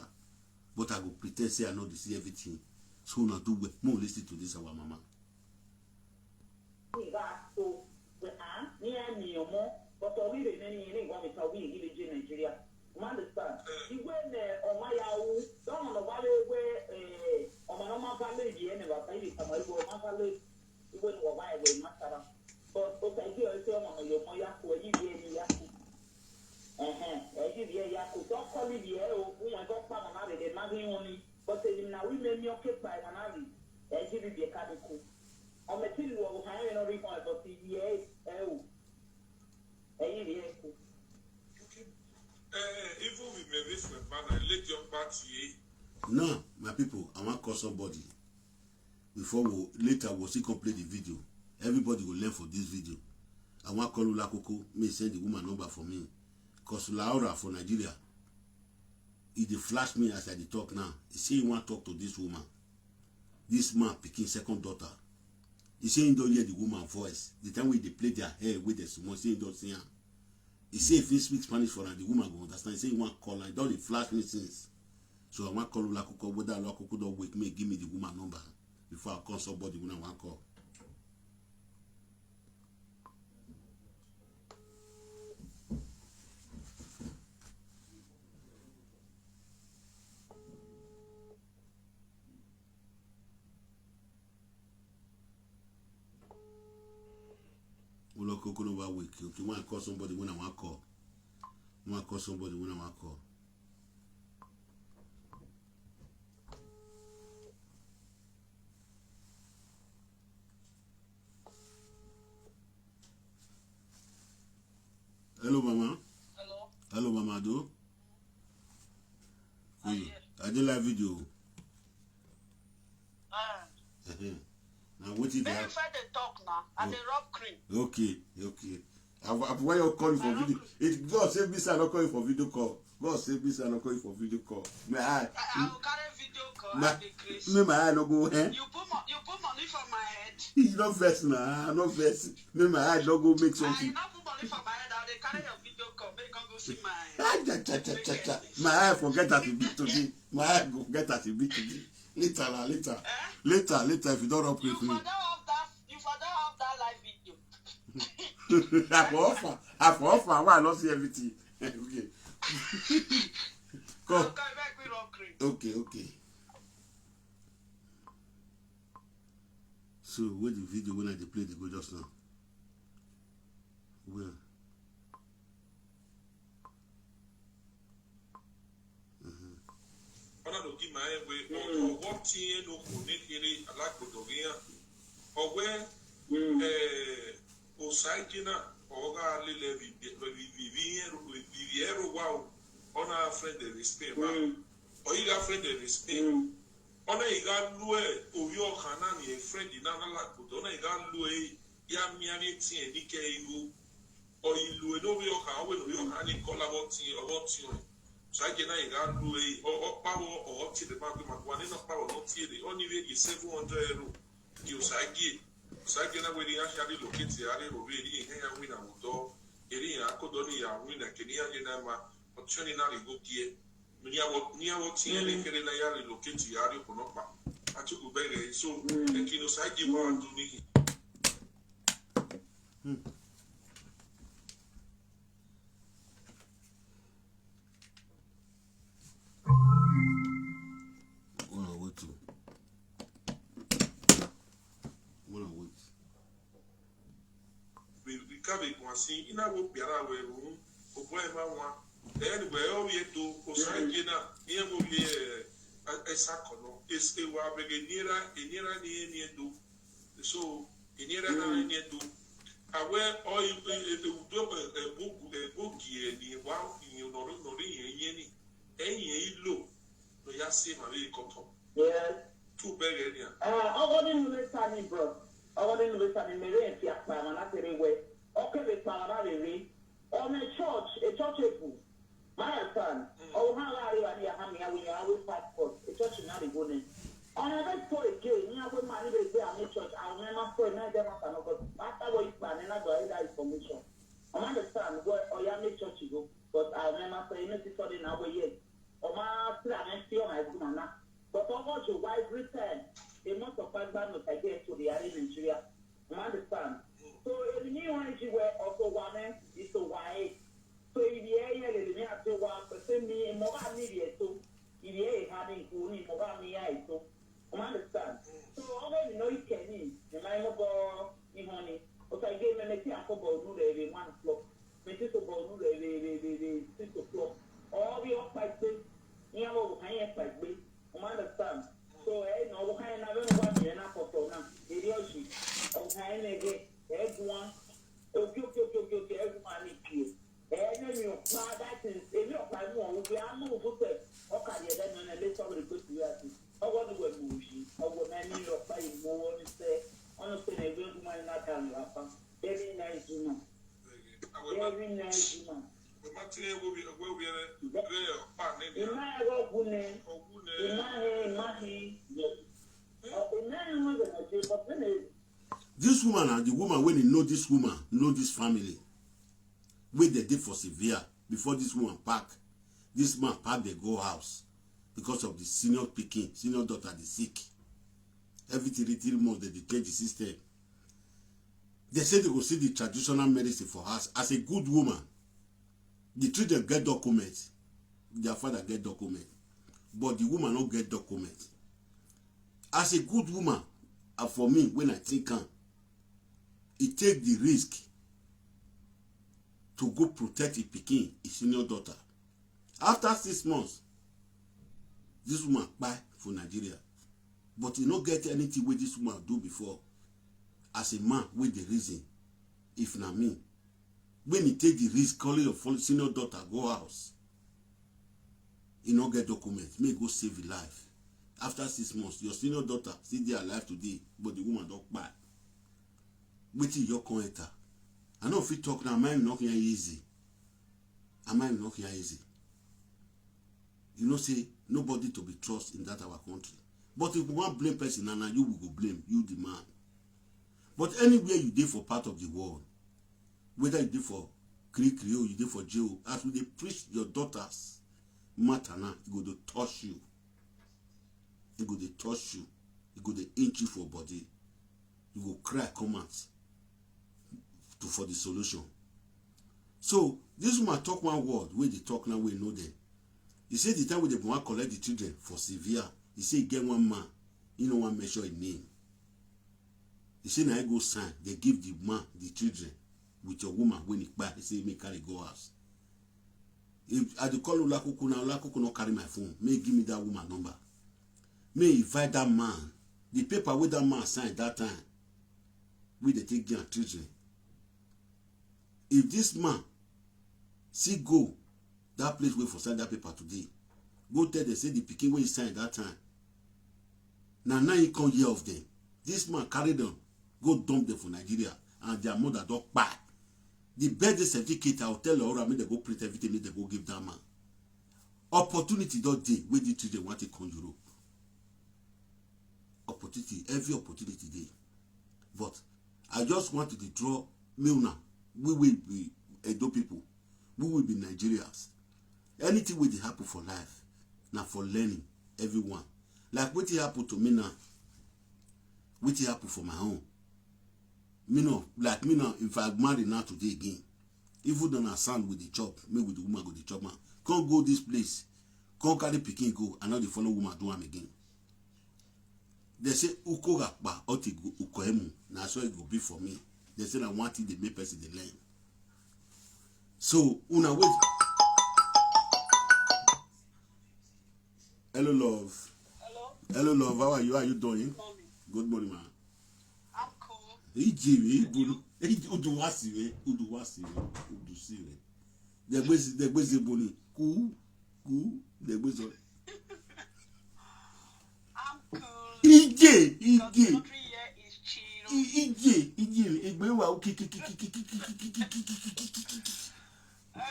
But I go pretend say I know to see everything. So now do well. More listen to this our mama. Ìgbà tó pé à ní àmì ọmọ bọ́tọ̀ orílẹ̀ ní ní ìwà mi kan wí ìdílé jẹ́ Nàìjíríà. You understand? Ìwé ní ọmọ yahoo, dọ́nà lọ wálé wé ọmọ náà máa bá lè yẹ ní bàbá ìlú ìtàmọ̀ ìwé ọmọ bá lè ìwé ní wọ́n wá ìwé ìmọ̀ sára. But ó fẹ́ kí ọ̀rẹ́ tí ọmọ náà yọ ọmọ yá kó ẹ̀yí ìwé ẹni yá kó. Ẹ̀hẹ̀n, ẹ̀yí ìwé ẹ̀yá kó. Tó kọ́ níbi ẹ̀ o, wọ́n ẹ̀kọ́ pàmò náà rẹ̀ dẹ̀ má bí wọn ni. But èyí na wí mẹ́mí ọ̀kẹ́ pa ẹ̀wọ̀n náà rè. Ẹ̀yí ìwé ẹ̀ká mi kú. Ọmọ tí ìlú ọ̀hún ayé náà rí fún ẹ̀ but ìwé ẹ̀ o. Ẹ̀yí ìwé ẹ̀ kú. Eh, even with my best friend, man, I let your party. Now, my people, I wan call somebody. Before we later we'll still come play the video. Everybody will learn for this video. I wan call Ulakoko, may send the woman number for me. Cause Laura for Nigeria, he dey flash me as I dey talk now. He say he wan talk to this woman. This man picking second daughter. He say he don't hear the woman voice. The time we dey play their hair with the small, say he don't see her. He say if he speak Spanish for her, the woman go understand. He say he wan call her. He don dey flash me since. So I wan call Ulakoko, whether Ulakoko don wake me, give me the woman number before I call somebody when I wan call. Ulakoko no wan wake. Okay, wan call somebody when I wan call. Wan call somebody when I wan call. Hello, mama. Hello. Hello, mama. Do. Ah, yes. I dey live video. Ah. Uh-huh. Now wetin dey Make you happen? First dey talk now. I dey rub cream. Okay, okay. I, I, why you call you for I video? don't- It God save me, sir. I don't call you for video call. God save me, sir. I don't call you for video call. My eye, I, I will carry video call. Ma- I dey grace. me my eye no go. Eh? You put mo- you put money for my head. You no vex na, no vex. Me my eye no go make Ah, you something. no put money for my head. I dey carry your video call. Make you come go see my. Ah, cha, cha, cha, cha, cha. My eye forget as e be today. My eye go forget as e be today. Later, la, later. Eh? Later, later, if you don't rub You with for me. don off that. You for don off that live video. I for offer. I for offer. Why I not see everything? Okay. I Come. will come back with rub cream. Okay, okay. So, where the video when I dey play the go just now? Where? Ọ na-adọgị ma anyị wee ọgwọ tinye n'okwu n'ekere alakpodoghị ya. Ọgwe ee osaikina ọga lile vivi ero wa ọ na friend of Spain ma ọ yiga friend of Spain ọ na yiga lue oyi ọha na ni friend na alakpodo ọ na yiga lue ya miami tinye n'ike ihu. Oyi lue n'obi ọha ọ wee n'obi ọha anyị kọla ọtị ọtị ọyị. Saje na yiga lue ọkpawo ọtị dị mmadụ maka nwanne na ọkpawo n'ọtị ere ọ n'iwe gị seven hundred euro. Dị osaje osaje na were ya shari loketi ya rị obi eri ihe ya nwi na ụdọ eri ya akodo ni ya nwi na keni ya dị na ma ọtị ni na rigo kie. Ni ya wọ tinye n'ekere na ya rị loketi ya rị kwụ n'ọkpa. Achụkwubere so ekino saje ma ndụ n'ihi. Hold on, wait too. Hold on, wait. Rikabe kwasi ina wo biara we ru obo e ma wa. Then we o ye do o sa ye na ni e mo ye e sa kono e se wa be ge ni ra e ni ra ni e ni e do. So e ni ra na e ni e do. Awe, o, e, e, e, udo, e, e, bogu, e, bogi, e, ni, wa, ni, no, no, no, ni, e, ye, ni. E, ye, i, lo. No, ya, se, ma, ve, koto. Yes. Tu, bere, ni, a. Ah, ọgọdị nụrụ ịsa ni, bro. Ọgọdị nụrụ ịsa ni mere efi akpa ma na tere we. Oke be kpa na be we. On a church, a church ebu. My son, oh, how are you? And you have me, I will always passport. A church in Arizona. On a best for a gay, you have a man in the day, I'm a church. I remember for another matter, no, but after what you plan, and I got that information. I understand what, oh, yeah, make church you go. But I remember saying, this is something I will, yes. Ọma sịrị na ndị ọ na-ekwu ma na, but ọ bụ Jehova every time, e must of five man of again to the area Nigeria. You understand? So, eri ni wọn ji wẹ ọtọ wa ni, iso wa e. So, ibi ẹ yẹ lè ní àti wa, pẹ̀sẹ̀ mi, mo bá mi rí ètò. Ibi ẹ ha ni nkú ni mo bá mi yá ètò. You understand? So, ọ bẹ mi náà ikẹ ni, ẹ máa ń bọ ihun ni. O ta gé mẹmẹ tí a kọ bọ ọdún rẹ rẹ one o'clock. Mẹ tí so bọ ọdún rẹ rẹ rẹ rẹ rẹ six o'clock. Ọ bí ọ pa ẹgbẹ. Ìyẹn wọ wọ kàn yẹn pa ẹgbẹ. You understand? So, ẹ nà ọ wọ kàn yẹn náà, bẹ́ẹ̀ ni wọ́n ti yẹn náà kọ̀tọ̀ náà. Èrè ọ̀sì. Ọ kàn yẹn náà gẹ. Ẹ dùn wọn. Òkè, òkè, òkè, òkè, òkè, ẹ dùn wọn ní kìí. Ẹ ní mi ò pa that is, èmi ò pa inú ọ̀hún pé á mú òkú tẹ̀. Ọkà yẹ lẹ́nu ẹ̀ lé sọ́wọ́ lè gbé tìwé àti. Ọwọ́ ni wẹ̀ mú òyì. Ọwọ́ náà ní ọ̀pá ìmọ̀wọ́ ní sẹ́. Wọ́n ń pè ní ẹgbẹ́ ńkú máa ń ná dànù lápá. Very nice woman. Very nice woman. Ima ego gune. Ima he, ima he. Ima he, ima he. This woman and the woman wey dey know this woman, know this family. Wey dey dey for Sevilla before this woman pack. This man pack dey go house because of the senior pikin, senior daughter dey sick. Every three three months dem dey change the system. Dem say dem go see the traditional medicine for house. As a good woman, the children get document, their father get document, but the woman no get document. As a good woman, and for me, when I think am, e take the risk to go protect im pikin, im senior daughter. After six months, this woman kpai for Nigeria, but e no get anything wey this woman do before. As a man wey dey reason, if na me, when e take the risk, carry your fol- senior daughter go house, e no get document, make e go save im life. After six months, your senior daughter still dey alive today, but the woman don kpai. Wetin you come enter? I no fit talk now, mind no hear easy. I mind no hear easy. You know say nobody to be trust in that our country. But if we wan blame person, na na you we go blame, you the man. But anywhere you dey for part of the world, whether you dey for Kirikiri or you dey for jail, as we dey preach your daughters matter now, e go dey touch you. E go dey touch you. E go dey inch you for body. You go cry come out to for the solution. So this woman talk one word wey dey talk now wey no dey. He say the time wey dem wan collect the children for Sevilla, he say e get one man, he no wan mention him name. He say na he go sign, they give the man the children with your woman when he kpai, he say make carry go house. If I dey call Olakuku now, Olakuku no carry my phone. Make give me that woman number. Make invite that man. The paper wey that man sign that time, wey dey take give am children. If this man still go that place wey for sign that paper today, go tell them say the pikin wey he sign that time, na now he come hear of them. This man carry them, go dump them for Nigeria, and their mother don kpai. The birthday certificate, I will tell Laura make dem go print everything, make dem go give that man. Opportunity don dey wey the children want to come Europe. Opportunity, every opportunity dey. But I just want to dey draw make una, we will be Edo people, we will be Nigerians. Anything wey dey happen for life, na for learning, everyone. Like wetin happen to me now, wetin happen for my own. Me no, like me now, if I marry now today again, even though na sand we dey chop, me with the woman go dey chop am. Come go this place, come carry pikin go, I no dey follow woman do am again. They say uko gakpa oti go uko emu. Na so e go be for me. They say na one thing dey make person dey learn. So una wait. Hello, love. Hello, Hello, love. How are you? How are you doing? Mommy. Good morning, ma. I'm cool. Ije we, ibunu. Ije, udu wasi we, udu wasi we, udu si we. Degbezi, degbezi buni. Ku, ku, degbezi. I'm cool. Ije, Because the ije. country here is chill. I- Ije, ije, egbe wa o kiki. Eh,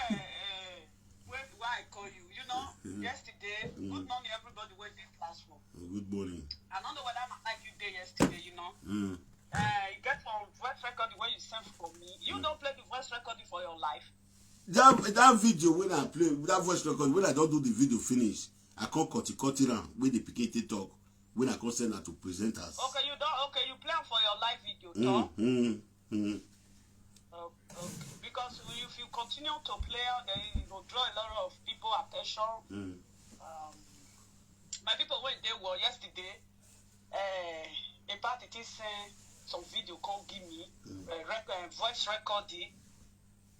eh, eh. Wait, why I call you? You know, yesterday, good morning, everybody went in classroom. Good morning. I don't know whether I'm like you there yesterday, you know. Mm. Uh, you get some voice recording where you sent for me. You don't play the voice recording for your life. That that video when I play that voice record, when I don't do the video finish, I can't cut it, cut it around when the P K T talk, when I can send that to presenters. Okay, you don't. Okay, you play am for your live video, Mm, talk. Mm, mm. Oh, okay. Because if you continue to play, then you go draw a lot of people attention. Mm. Um, my people went there were yesterday. Uh, a party sent some video come give me uh, rec- uh, voice recording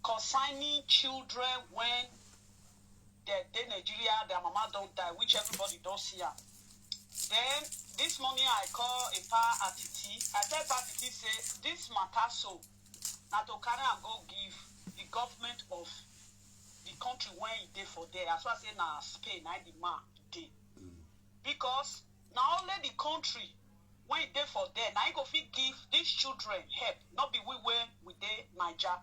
concerning children when they dey Nigeria, their mama don die, which everybody don see am. Then this morning I call Epa Atiti. I tell Epa Atiti say this matter so na to carry am go give the government of the country when e dey for there. As I say na Spain, na the man dey. Because na only the country when e dey for there, na e go fit give these children help, not be we where we dey Niger.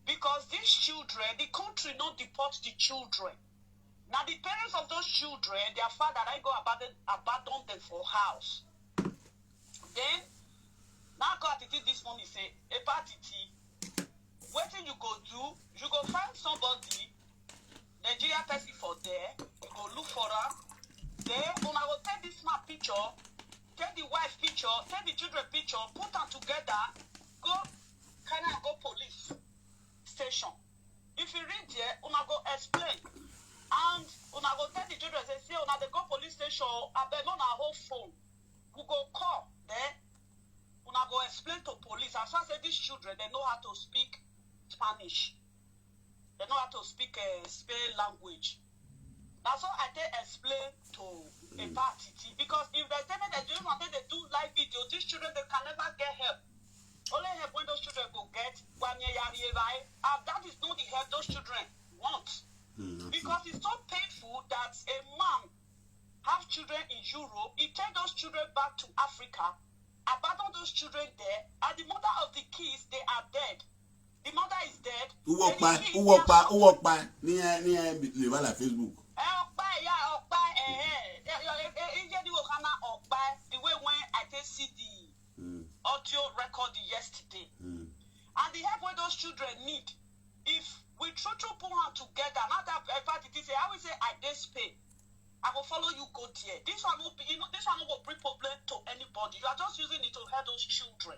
Because these children, the country not deport the children. Now the parents of those children, their father, I go abandon, abandon them for house. Then now go at it this morning say, Epa Atiti, wetin you go do? You go find somebody, Nigeria person for there, you go look for am. Then una go take this man picture, take the wife picture, take the children picture, put am together, go carry am go police station. If you reach there, una go explain. And una go tell the children say, see, una dey go police station, abeg, una hold phone. We go call, then una go explain to police. As far say these children, they know how to speak Spanish. They know how to speak uh, Spain language. That's how I take explain to a party because if they tell me that they want to do live video, these children they can never get help. Only help when those children go get one year, right? And that is not the help those children want. Because it's so painful that a man have children in Europe, he take those children back to Africa, abandon those children there, and the mother of the kids, they are dead. The mother is dead. Uwokpa, Then the kids, Uwokpa, they are Uwokpa. Ni eh, ni eh, Levala Facebook. Eh, Okpa, yeah, Okpa, eh, eh. Eh, eh, eh, eh, eh, the Okana Okpa, the way when I take see the Mm. audio record yesterday. Mm. And the help where those children need, if we true true put hand together, not that uh, party say, I will say I dey Spain. I go follow you go there. This one will be, you know, this one will bring problem to anybody. You are just using it to help those children.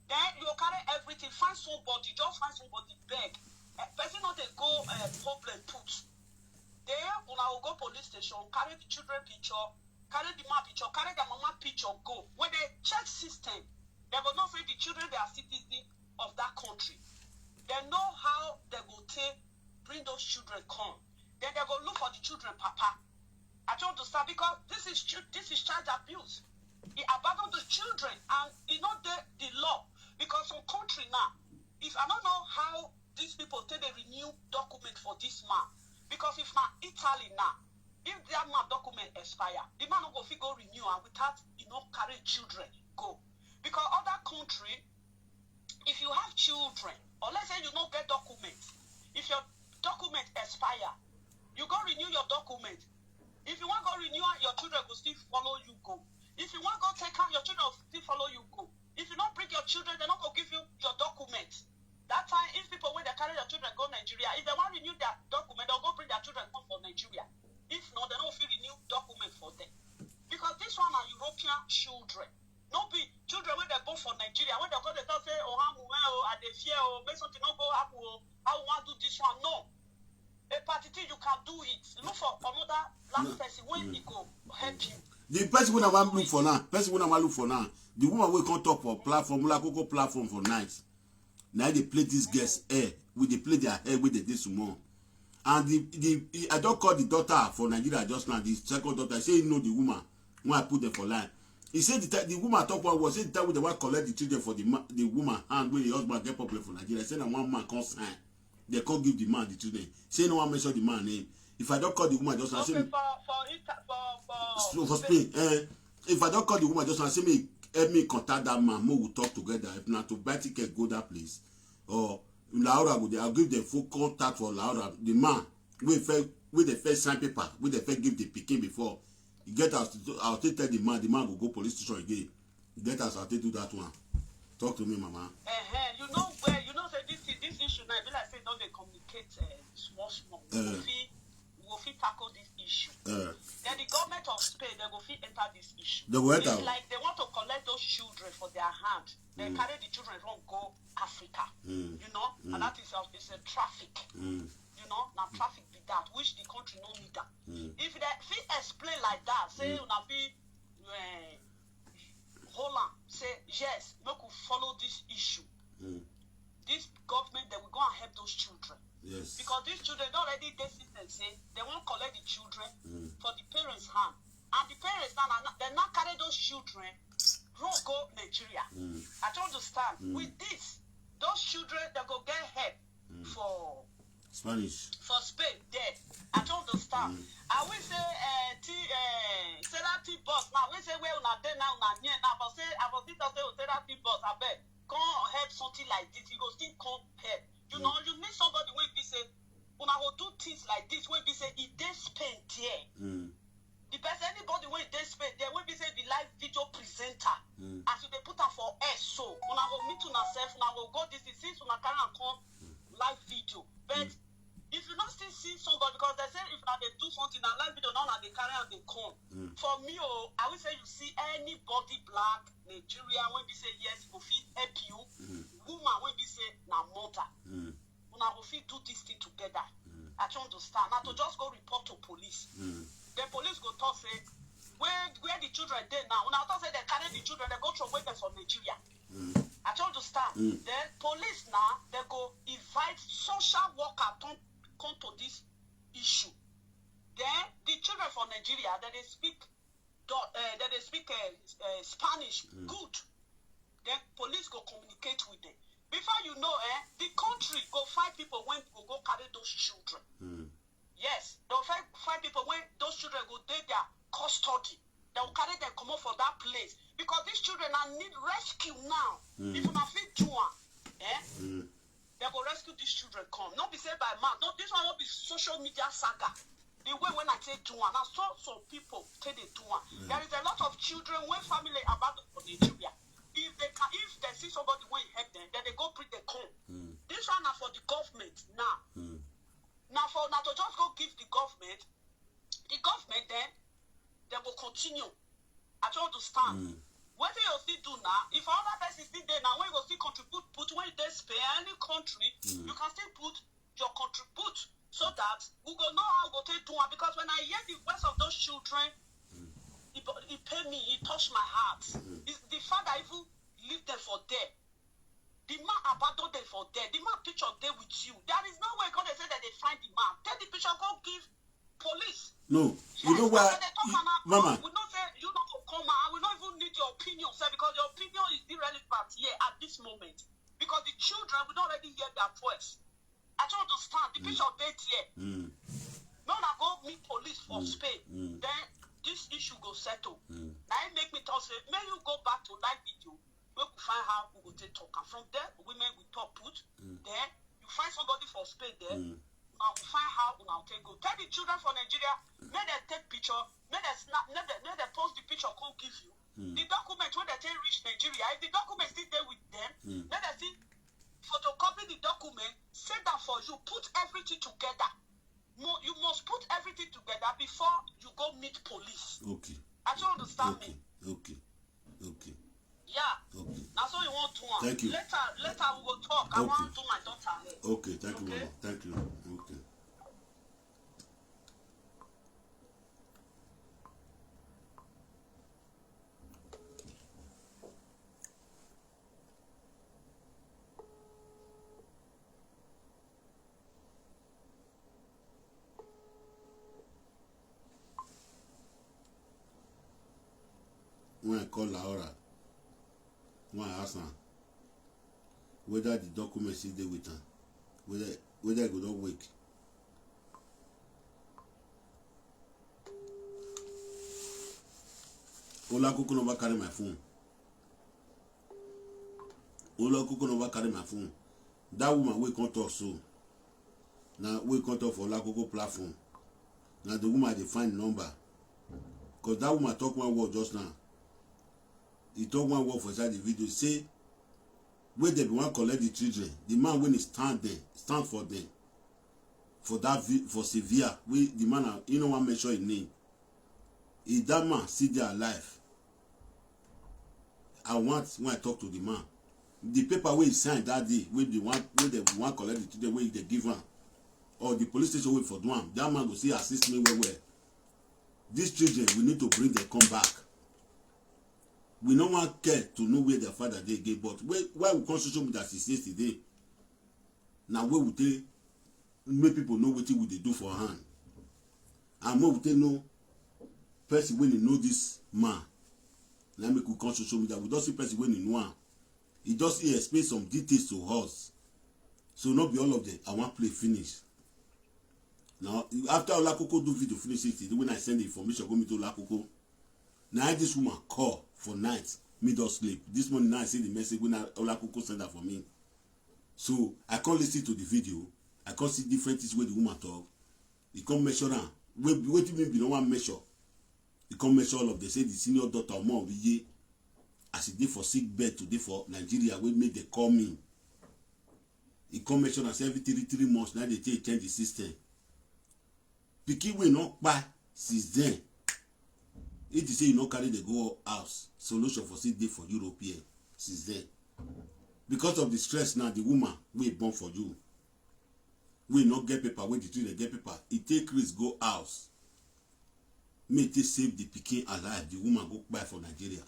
Then you carry everything, find somebody, just find somebody, beg. Uh, person not they go uh, problem put. Then una will go police station, carry the children picture, carry the man picture, carry the mama picture, go. When they check system, they go know say the children they are citizens of that country. They know how they go take bring those children come. Then they go look for the children, papa. I don't understand because this is chi- this is child abuse. He abandoned the children and he not the, the law because some country now, if I don't know how these people take they renew document for this man because if not Italy now, if that man document expire, the man no go fit go renew and without you know carry children go because other country if you have children or let's say you no get document, if your document expire, you go renew your document. If you wan go renew am, your children go still follow you go. If you wan go take am, your children go still follow you go. If you no bring your children, dem no go give you your document. That time if people wey dey carry your children go Nigeria, if dem wan renew their document, dem go bring their children come for Nigeria. If not, dem no fit renew document for them because this one na European children. No be children wey dem born for Nigeria wey dem come dey talk say oh how muwe oh I dey fear oh make something no go happen oh how we wan do this one no. A party thing you can do it, look for another black person wey e go help you. The person wey I wan look for now, person wey I wan look for now, the woman wey come talk for platform, Ola Koko platform for night. Now they play these girls hair, we dey play their hair wey dey dey small. And the the I don call the daughter for Nigeria just now, the second daughter, say he know the woman when I put them for line. He say the time the woman talk one word, say the time wey dem wan collect the children for the ma the woman hand wey the husband get problem for Nigeria, say na one man come sign. Dem come give the man the children. Say no wan mention the man name. If I don call the woman just now, say Okay, me for for Ita for for so for Spain. Spain, eh, if I don call the woman just now, say me help me contact that man, make we talk together. If na to buy ticket go that place, or Laura go there, I'll give them full contact for Laura. The man wey first wey dey first sign paper, wey dey first give the pikin before, e get as to as to tell the man, the man go go police station again. E get as I take do that one. Talk to me, mama. Uh-huh. You know where you know say this thing- this issue now e be like say don dey communicate uh, small small. We go Eh. fit we go fit tackle this issue. Uh, Then the government of Spain they go fit enter this issue. They go enter. It's like they want to collect those children for their hand. They Mm. carry the children run go Africa. Mm. You know, Mm. and that is a, it's a traffic. Mm. You know, now traffic be that which the country no need that. Mm. If they fit explain like that, say Mm. una fit uh, hold on, say yes, make we follow this issue. Mm. This government they will go and help those children Yes. because these children don already dey system say they wan collect the children Mm. for the parents hand, and the parents now na- dem now carry those children run go Nigeria. Mm. I don understand. Mm. With this, those children they go get help Mm. for Spanish. for Spain there. I don understand. Mm. I will say uh, T, uh, say that T bus now. We say where una dey now, una near now. But say I was still say oh, say that T bus. I beg, come help something like this. You go still come help. You Mm. know, you need somebody wey be say una go do things like this. Wey be say e dey Spain there. Mm. The person anybody wey dey Spain there wey be say be live video presenter. Mm. As you dey put am for air so, una go meet una sef, una go go this thing since una carry am come live video. But Mm. if you no still see somebody because they say if una dey do something na live video now una dey carry am dey come. Mm. For me o, I will say you see anybody black Nigeria wey be say yes go fit help you. Mm. Woman wey be say na mother. Mm. Una go fit do this thing together. Mm. I don understand. Na to just go report to police. Mm. The police go talk say where where the children dey now. Una talk say they carry the children, they go throw away them for Nigeria. Mm. I don understand. Mm. Then police now they go invite social worker come come to this issue. Then the children for Nigeria, then they speak do- uh, then they speak uh, uh, Spanish Mm. good. Then police go communicate with them. Before you know, eh, the country go find people when go go carry those children. Mm. Yes, they'll find, find people when those children go take their custody. They'll carry them come up for that place because these children are need rescue now. Mm. If una fit do am, eh, Mm. they go rescue these children come. Not be said by man. No, this one will be social media saga. The way when I take do am, I saw some people take dey do am. Mm. There is a lot of children when family abandon for Nigeria. If they can, if they see somebody wey help them, then they go bring them come. Mm. This one na for the government now. Mm. Now for now to just go give the government, the government then they will continue. I don't understand. Mm. What do you still do now? If another person still there now, when you go still contribute, put when they spare any country, Mm. you can still put your contribute so that we go know how we go take do am. Because when I hear the voice of those children, Mm. it, it pain me, it touched my heart. Mm. It's, the father even leave them for there. The man abandon them for there. The man picture there with you. There is no way God say that they find the man. Take the picture, go give police. No, you Yes, know why, and they talk you, am out. Mama. We not say you not go come out. We not even need your opinion, sir, because your opinion is irrelevant here at this moment. Because the children, we don't already hear their voice. I don't understand. The Mm. picture dead here. Mm. No, na go meet police for Mm. Spain. Mm. Then this issue go settle. Mm. Now it make me talk say, may you go back to live video. We could find how we go take talk. And from there, women we talk put. Mm. Then you find somebody for Spain there. Mm. Now we find how we now take go. Tell the children for Nigeria, may they take picture, may they snap, may they, may they post the picture, come give you. Mm. The document when they take reach Nigeria, if the document still there with them, Mm. may they see photocopy the document, send that for you, put everything together. Mo, you must put everything together before you go meet police. Okay. I don't understand Okay. me. Okay. Okay. Yeah. Okay. That's all you want to want. Thank you. Later, later we will talk. I Okay. want to my daughter. Okay. Thank you, Okay. Mama. Thank you. Okay. When I call Laura. Wan ask am whether the document still dey with am, whether whether e go don wake. Olakoko never carry my phone. Olakoko never carry my phone. That woman wey come talk so, na wey come talk for Olakoko platform, na the woman I dey find number. Cause that woman talk one word just now. He talk one word for inside the video, say wey dem bin wan collect the children, the man wey dey stand there, stand for them for that vi- for Sevilla, wey the man na, he no wan mention him name. If that man still dey alive, I want when I talk to the man, the paper wey he sign that day, wey the one wey dem wan collect the children, wey dem give am, or the police station wey for do am, that man go still assist me well well. These children, we need to bring them come back. We no wan care to know where their father dey again, but wey why we come social media since yesterday? Na where we take make people know wetin we dey do for hand, and make we take know person wey dey know this man. Na make we come social media, we don see person wey dey know am. He just he explain some details to us. So no be all of them I wan play finish. Now after Olakoko do video finish yesterday, when I send the information go meet Olakoko, na this woman call for night, me don sleep. This morning now I see the message when Olakoko send am for me. So I come listen to the video, I come see different things wey the woman talk. He come measure am. Wey wetin me be no wan measure. He come measure all of them, say the senior daughter Omo Oriye, as he dey for sick bed today for Nigeria, wey make them call me. He come measure am say every three three months na dey take change the system. Pikin wey no kpai since then. If you say you no carry the go house, solution for still dey for Europe here since then. Because of the stress now, the woman wey born for you, wey no get paper, wey the children get paper, e take risk go house. Make e take save the pikin alive, the woman go kpai for Nigeria.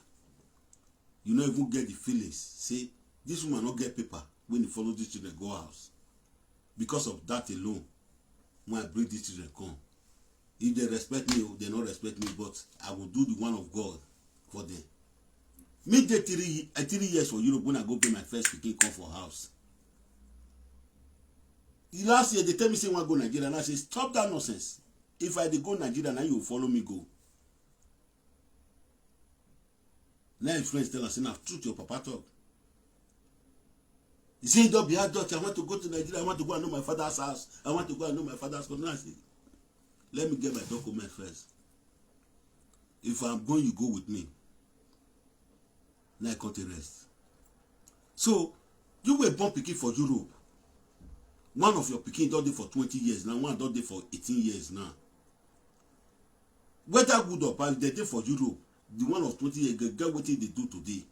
You no even get the feelings say this woman no get paper when e follow this children go house. Because of that alone, when I bring these children come, if they respect me, oh, they no respect me, but I will do the one of God for them. Me dey three ye- eh, three years for Europe when I go pay my first pikin come for house. The last year they tell me say I wan go Nigeria, and I say stop that nonsense. If I dey go Nigeria, na you follow me go. Now him friends tell am say na truth your papa talk. He say he don be adult. I want to go to Nigeria. I want to go and know my father's house. I want to go and know my father's house. Now I say, let me get my document first. If I'm going, you go with me. Now I come to rest. So you were born pikin for Europe. One of your pikin don dey for twenty years now. One don dey for eighteen years now. Whether good or bad, they dey for Europe. The one of twenty years get, get wetin they do today.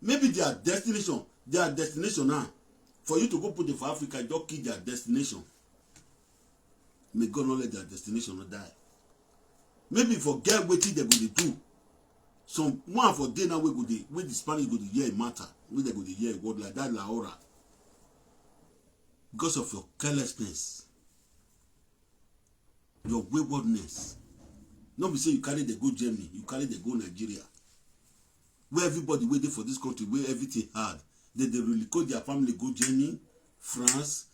Maybe their destination, their destination now, for you to go put them for Africa, just kill their destination. May God not let their destination not die. Maybe for get wetin they go dey do. Some one for day now we go dey, wey the Spanish go dey hear a matter, wey they go dey hear a word like that Laura. Because of your carelessness, your waywardness. No be say you carry the go Germany, you carry the go Nigeria. Where everybody wey dey for this country, where everything hard, they dey relocate their family go Germany, France,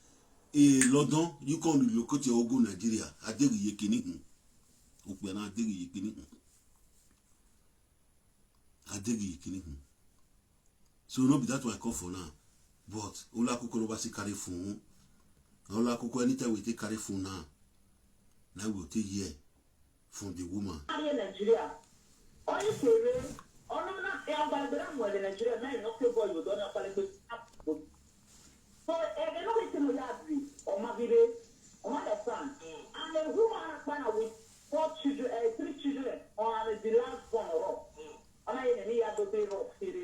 eh, London. You come relocate your own go Nigeria. Adéríyé kìíní hùn. Òpè náà Adéríyé kìíní hùn. Adéríyé kìíní hùn. So no be that one I come for now. But Olakoko no ba still carry phone. Olakoko, anytime we take carry phone now, now we go take hear from the woman. Ayé Nàìjíríà, ọyún kéré, ọ̀nà náà ẹ̀ ọ̀gbàlẹ̀gbẹ̀ náà mọ̀ ẹ̀ Nàìjíríà náà ìnáwó pé bọ́ọ̀lù ọ̀dọ́ náà pálí pé so ẹ̀ ẹ̀ náà wíṣẹ́ mo yá àbí ọmọ bíbí, ọmọ understand. And a woman akpana with four children, uh, three children, or and the last born or ọmọ yẹn ni ya gbogbo ẹ̀ rọ̀ kéré.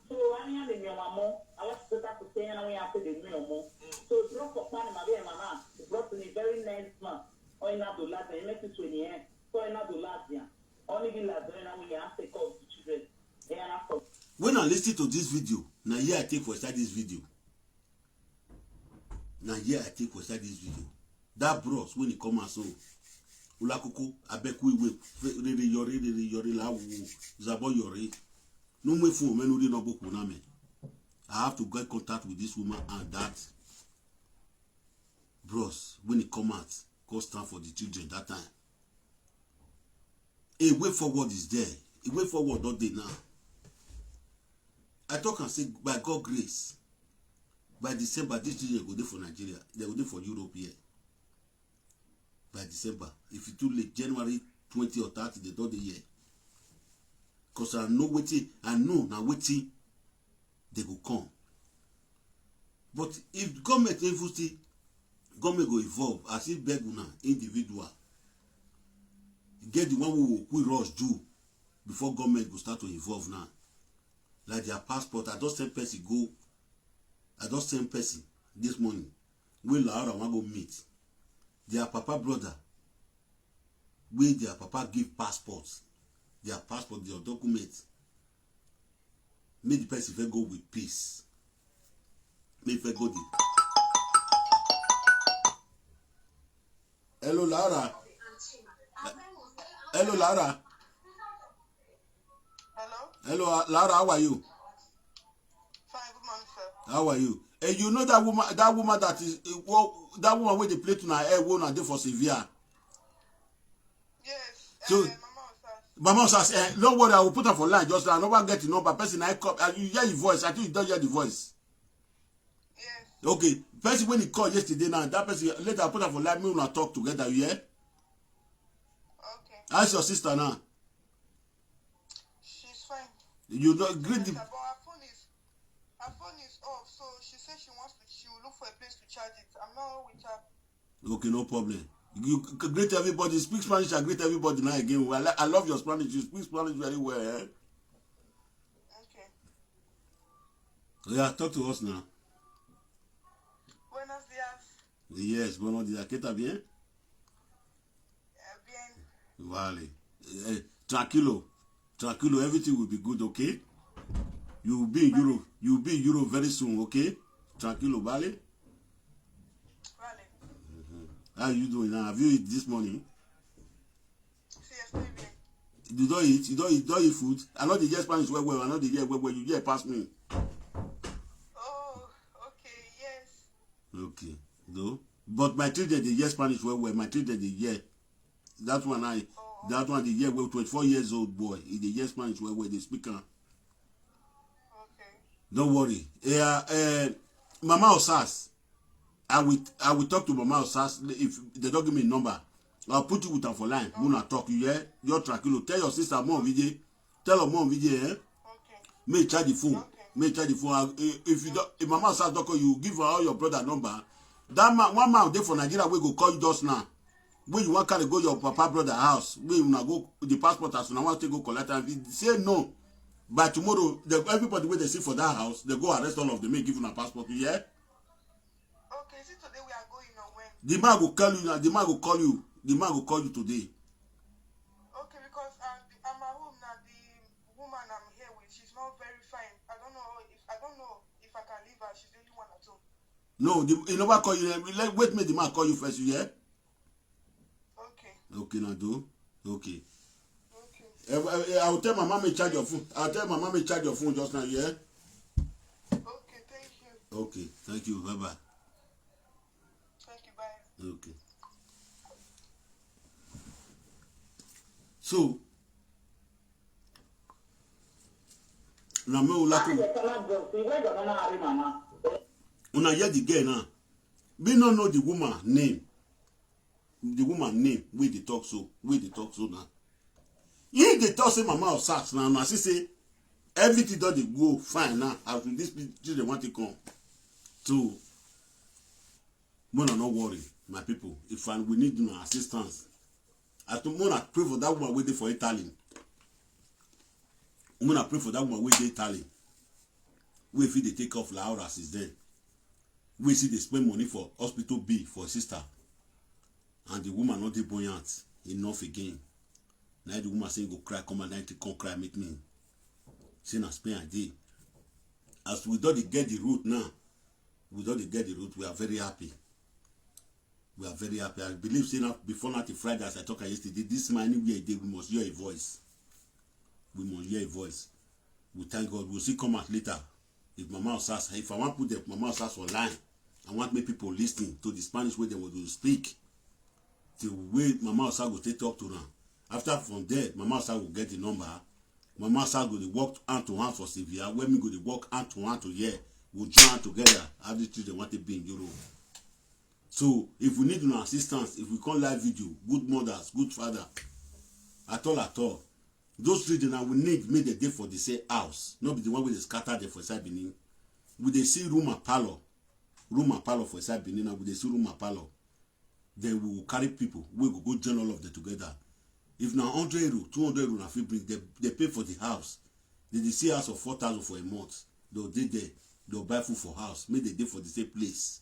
So ani ya ni mi ọmọ mọ́, àwọn ti sọ́ta kò sẹ́yìn náà wọ́n yà pé lè mi ọmọ. So drop for pani màbí ẹ̀ màmá, drop ni very nice man, ọ̀yìn náà dò lásìá, ẹ̀ mẹ́tì tó nìyẹn, so ẹ̀ náà dò lásìá, ọ̀nì bí lásìá ẹ̀ náà wọ́n yà á take care of the children, ẹ̀ yà á sọ. When I listen to this video, na here I take for inside this video. Na here I take for inside this video. That bros when he come out so, Ulakuku, Abeku Iwe, Rere Yori, Rere Yori, Lawu, Zabo Yori. No way for men who did not book Wuname. I have to get contact with this woman and that bros when it come out, go stand for the children that time. A way forward is there. A way forward not there now. I talk and say, by God grace, by December, this children go dey for Nigeria. They go dey for Europe here. By December, if you too late, January twenty or thirty, they don dey here. Cause I know wetin, I know na wetin they go come. But if government even still, government go evolve as if beg una individual. E get the one we will quick rush do before government go start to evolve now. Like their passport, I just send person go. I just send person this morning. Wey Laura wan go meet their papa brother. Wey their papa give passport. Their passport, their document. Make the person fit go with peace. Make fit go the. Hello, Laura. Hello, Laura. Hello? Hello, uh, Laura, how are you? Fine, good morning, sir. How are you? Eh, you know that woman, that woman that is, eh, wo- that woman wey dey play to her hair, wey una dey for Sevilla. Yes. So- uh, Mama Osas. Mama Osas, eh, don't worry, I will put her for line just now. I never get the number. Person I call, uh, you hear the voice. I think you don't hear the voice. Yes. Okay, person when he called yesterday now, that person later I put her for line. Me una talk together. You hear? Okay. Ask your sister now. She's fine. You don't greet Yes, the. sir, but her phone is her phone is off, so she said she wants to. She will look for a place to charge it. I'm not with her. Okay, no problem. You c- greet everybody. Speak Spanish. I greet everybody now again. Well, I, I love your Spanish. You speak Spanish very well. Eh? Okay. Yeah, talk to us now. Buenos días. Yes, buenos días. ¿Qué tal bien? Eh, bien. Vale. Eh, tranquilo. Tranquilo. Everything will be good, okay? You will be in Europe. You will be in Europe very soon, okay? Tranquilo, vale? Vale. How are you doing now? Have you eaten this morning? Sí, estoy bien. You don't eat? You don't eat? Don't eat food? I know the hear Spanish well well. I know the hear well well. You hear pass me. Oh, okay, yes. Okay. Though. But my children, they hear Spanish well well. My children, they hear. That one I. That one they hear well. Twenty-four years old boy. He dey hear Spanish well well. They speak am. Okay. Don't worry. Yeah, uh, Mama Osas. I will I will talk to Mama Osas if they don't give me a number. I'll put you with her for line. Muna talk you, yeah? You're tranquilo. Tell your sister more video. Tell her more video, eh? Okay. May charge the phone. Okay. May charge the phone. Uh, If you don't, if Mama Osas don't call you, give her all your brother number. That man, one man dey for Nigeria wey go call you just now. When you want carry go your papa brother house, when you go the passport as una want to go collect am. If he say no, by tomorrow, the, everybody wey they see for that house, they go arrest all of them, make give una passport. Yeah. Okay, is it today we are going or when? The man go call you now. The man go call you. The man go call you today. Okay, because I'm, I'm at home now. The woman I'm here with, she's not very fine. I don't know if I don't know if I can leave her. She's the only one at home. No, the, he never call you. Let, wait, make the man call you first. You hear? Okay, Okay, now do. Okay. okay. Eh, eh, eh, I will tell my mama charge your phone. I'll tell my mama charge your phone just now. Yeah. Okay, thank you. Okay. Thank you. Bye bye. Thank you, bye. Okay. So, na me ulaku. Una hear the girl now. We no know the woman name. The woman name. We dey talk so. We dey talk so now. He dey talk say Mama Osas now. Now she say everything don dey go fine now. As with this children want to come. So, Mona, no worry, my people. If I, we need una assistance, I to Mona pray for that woman wey dey for Italy. Mona pray for that woman wey dey Italy. Wey fit dey take off Laura since then. Wey see dey spend money for hospital bill for sister, and the woman not dey buoyant enough again. Now the woman say go cry, come and night come cry meet me. Say na Spain I dey. As we don dey get the root now, we don dey get the root. We are very happy. We are very happy. I believe say now before now till Friday, as I talk yesterday, this man anywhere e dey, we must hear a voice. We must hear a voice. We thank God. We'll see come out later. If Mama Osas, if I want put the Mama Osas online, I want make people listen to the Spanish way they will speak. The way Mama Osas go take talk to them. After from there, Mama Osas will get the number. Mama Osas go dey work hand to hand for Sevilla. When me go dey work hand to hand to here, we join hand together. How the children want to be in Europe. So if we need una assistance, if we come live video, good mothers, good father, at all at all, those children na we need make dem dey for the same house, no be the one wey dey scatter them for inside Benin. We dey see room and parlour, room and parlour for inside Benin, and we dey see room and parlour. Then we go carry people wey go go join all of them together. If na hundred euro, two hundred euro na fit bring, dem dey pay for the house. Dem dey see house of four thousand for a month. Dem go dey there, dem go buy food for house, make dem dey for the same place.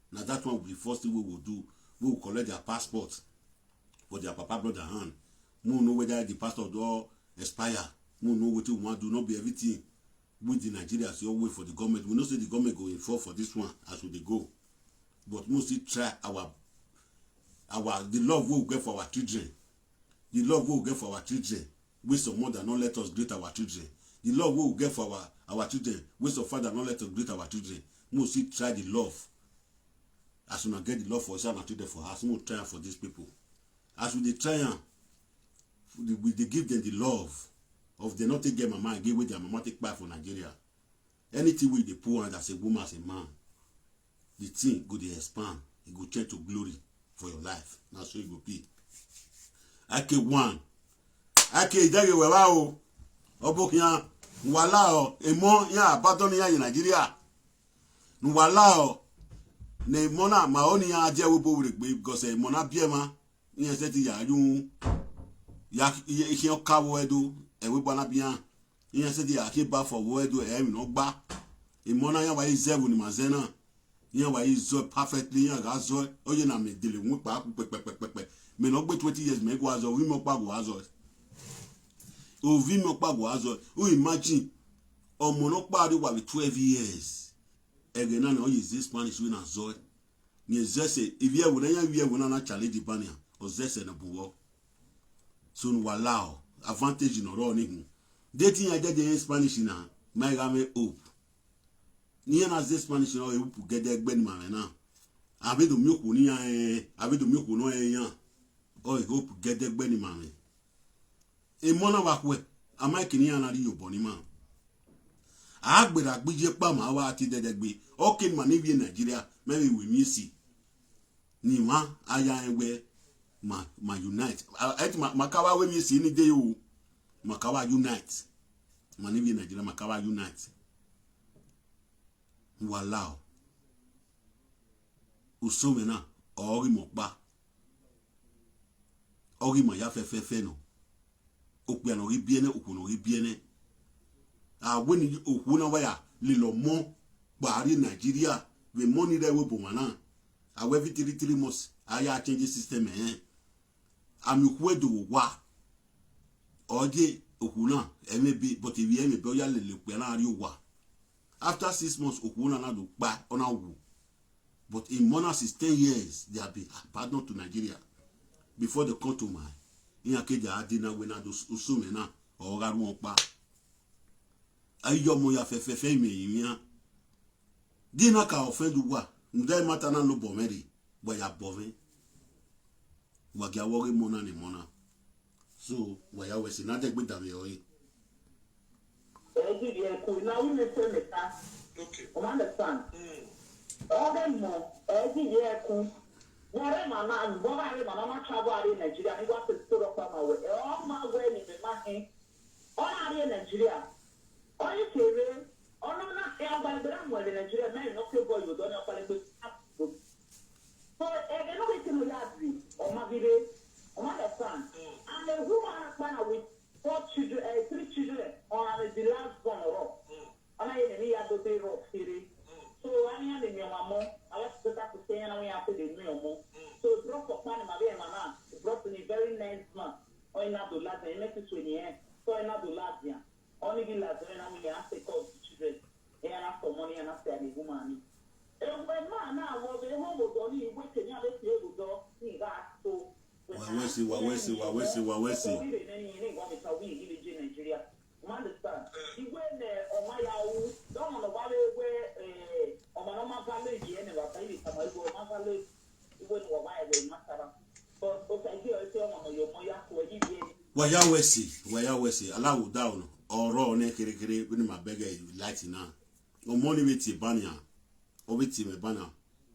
Na that one be the first thing wey we go do. We go collect their passport for their papa brother hand. We go know whether the passport don expire. We go know wetin we wan do. No be everything we the Nigerians dey wait for the government. We know say the government go involve for this one as we dey go. But we still try our, our, the love wey we get for our children. The love wey we get for our children, wey some mother no let us greet our children. The love wey we get for our, our children, wey some father no let us greet our children. We still try the love. As una get the love for us and our children for house, we try am for these people. As we dey try am, we dey give them the love of dem no take get mama again, wey their mama take kpai for Nigeria. Anything wey you dey put hand as a woman, as a man, the thing go dey expand. E go change to glory for your life. Na so e go be. I K one. I K idege wewa o. Obokian, wala o. Emo ya abandon ya in Nigeria. Wala o. Ne mona ma oni ya je wo bo wure gbe, because e mona biema. Iyan se ti ya yu. Ya, iye, iye o ka wo edo. E we bana bian. Iyan se ti ya ke ba for wo edo, e mi no gba. E mona ya wa ize wo ni ma ze na. Iyan wa izo perfectly, iyan ga zo. Oye na me dele won pa ku pepepepe. Me no gbe twenty years, me go azo, wi mo pa go azo. O vi mo pa go azo. O imagine. Omo no pa ri wa with twelve years. Ege na na oye ze Spanish we na zo. Ni zese, if you ever na, if you ever na challenge bania, o zese na buwo. So no allow advantage no ro ni hu. Dating ya de Spanish na, my game hope. Ni na ze Spanish na, o hope gede gbe ni ma na. Ave do mi ku ni ya, eh, ave do mi ku no e ya. O hope gede gbe ni ma. Emona wa kwe, ama kini ya na ri yo bo ni ma. Agbera gbije pa ma wa ati dedegbe. Oke ma ni bi Nigeria, me we mi si. Ni ma aya enwe ma, ma unite. A, et ma, ma kawa we mi si ni de yo. Ma kawa unite. Ma ni bi Nigeria, ma kawa unite. Walao. Usome na, ori mo pa. Ori ma ya fe fe fe no. Okpe no ri biene, okwu no ri biene. A we ni okwu na wa ya le lo mo. Bari Nigeria, we money re we bo mana. A we every three, three months, a ya change system, eh. Ami okwu edo wa. Oje okwu na, e me be, but if e me be, o ya le le okpe na ri wa. After six months, okwu na na do pa, ona wu. But in Mona is ten years, they have been abandoned to Nigeria. Before they come to my, in Akeja Adina, when I do Usumena, or Garuopa. Ayo mo ya fe fe fe me ya. Dina ka offend wa. Ndai mata na lo bomeri, wa ya bove. Wa gia wori Mona ni Mona. So, wa ya we si na de gbe da me oi. Egi ye ku na wi me se me ta. Okay. O ma understand? Mm. Oge mo, egi ye ku. Mo re ma na, mo ba re ma na ma travel are Nigeria, ni wa se to ro pa ma we. E o ma we ni me ma he. O na are Nigeria. O ni kere, o no na e agba gbe ra mo re Nigeria, me no ke boy do ni o pa le gbe. So, e de no ke no ya bi, o ma bi re. O ma understand? Mm. And a woman akpa na with four children, eh, three children, or I'm the last born or Mm. Ana ye ni ya do be rough here. Mm. So ani ya ni mi mama, I was better to say na we have to the mi mama. Mm. So drop for pan ma be mama, drop in a very nice man. O ina do la de me to twenty eh. So ina do la dia. Only the last when I'm here, I take care of the children. E na for money and I say the woman. E we ma na wo be ho bo do ni we ke ni a le ti e bo do. Wawesi, Wawesi, Wawesi, Wawesi. Waya Wesi, Waya Wesi. Alawo down. Oro ne kere kere, when my beggar light now. Omoni weti banya. Obeti me bana.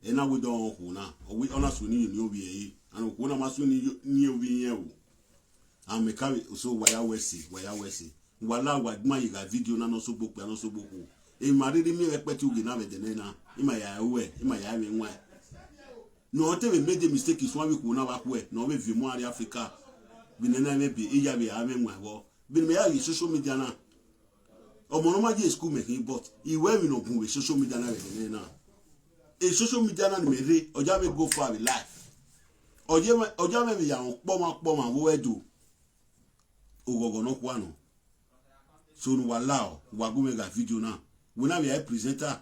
Ena we don ku na. Owi ona suni ni obi e. Ano ku na masuni ni obi e o. Amekawi so Waya Wesi, Waya Wesi. Wala wa gma yi ga video na no so gboku, no so gboku. E ma riri mi repeti uge na vede na. I ma ya uwe, i ma ya me nwa. No te we made mistake is one week na wa ku e. No we vi mo ari Africa. Bi na na me bi iya bi a me nwa wo. Bi me ya yi social media na. Omo no ma di school me hin, but iwe mi no gun we social media na we na. E social media na me re, oja me go far with life. Oje me, oja me ya on po ma po ma wo edu. Ogogo no kwa no. So no wa lao, wa gu me ga video na. We na we a presenter.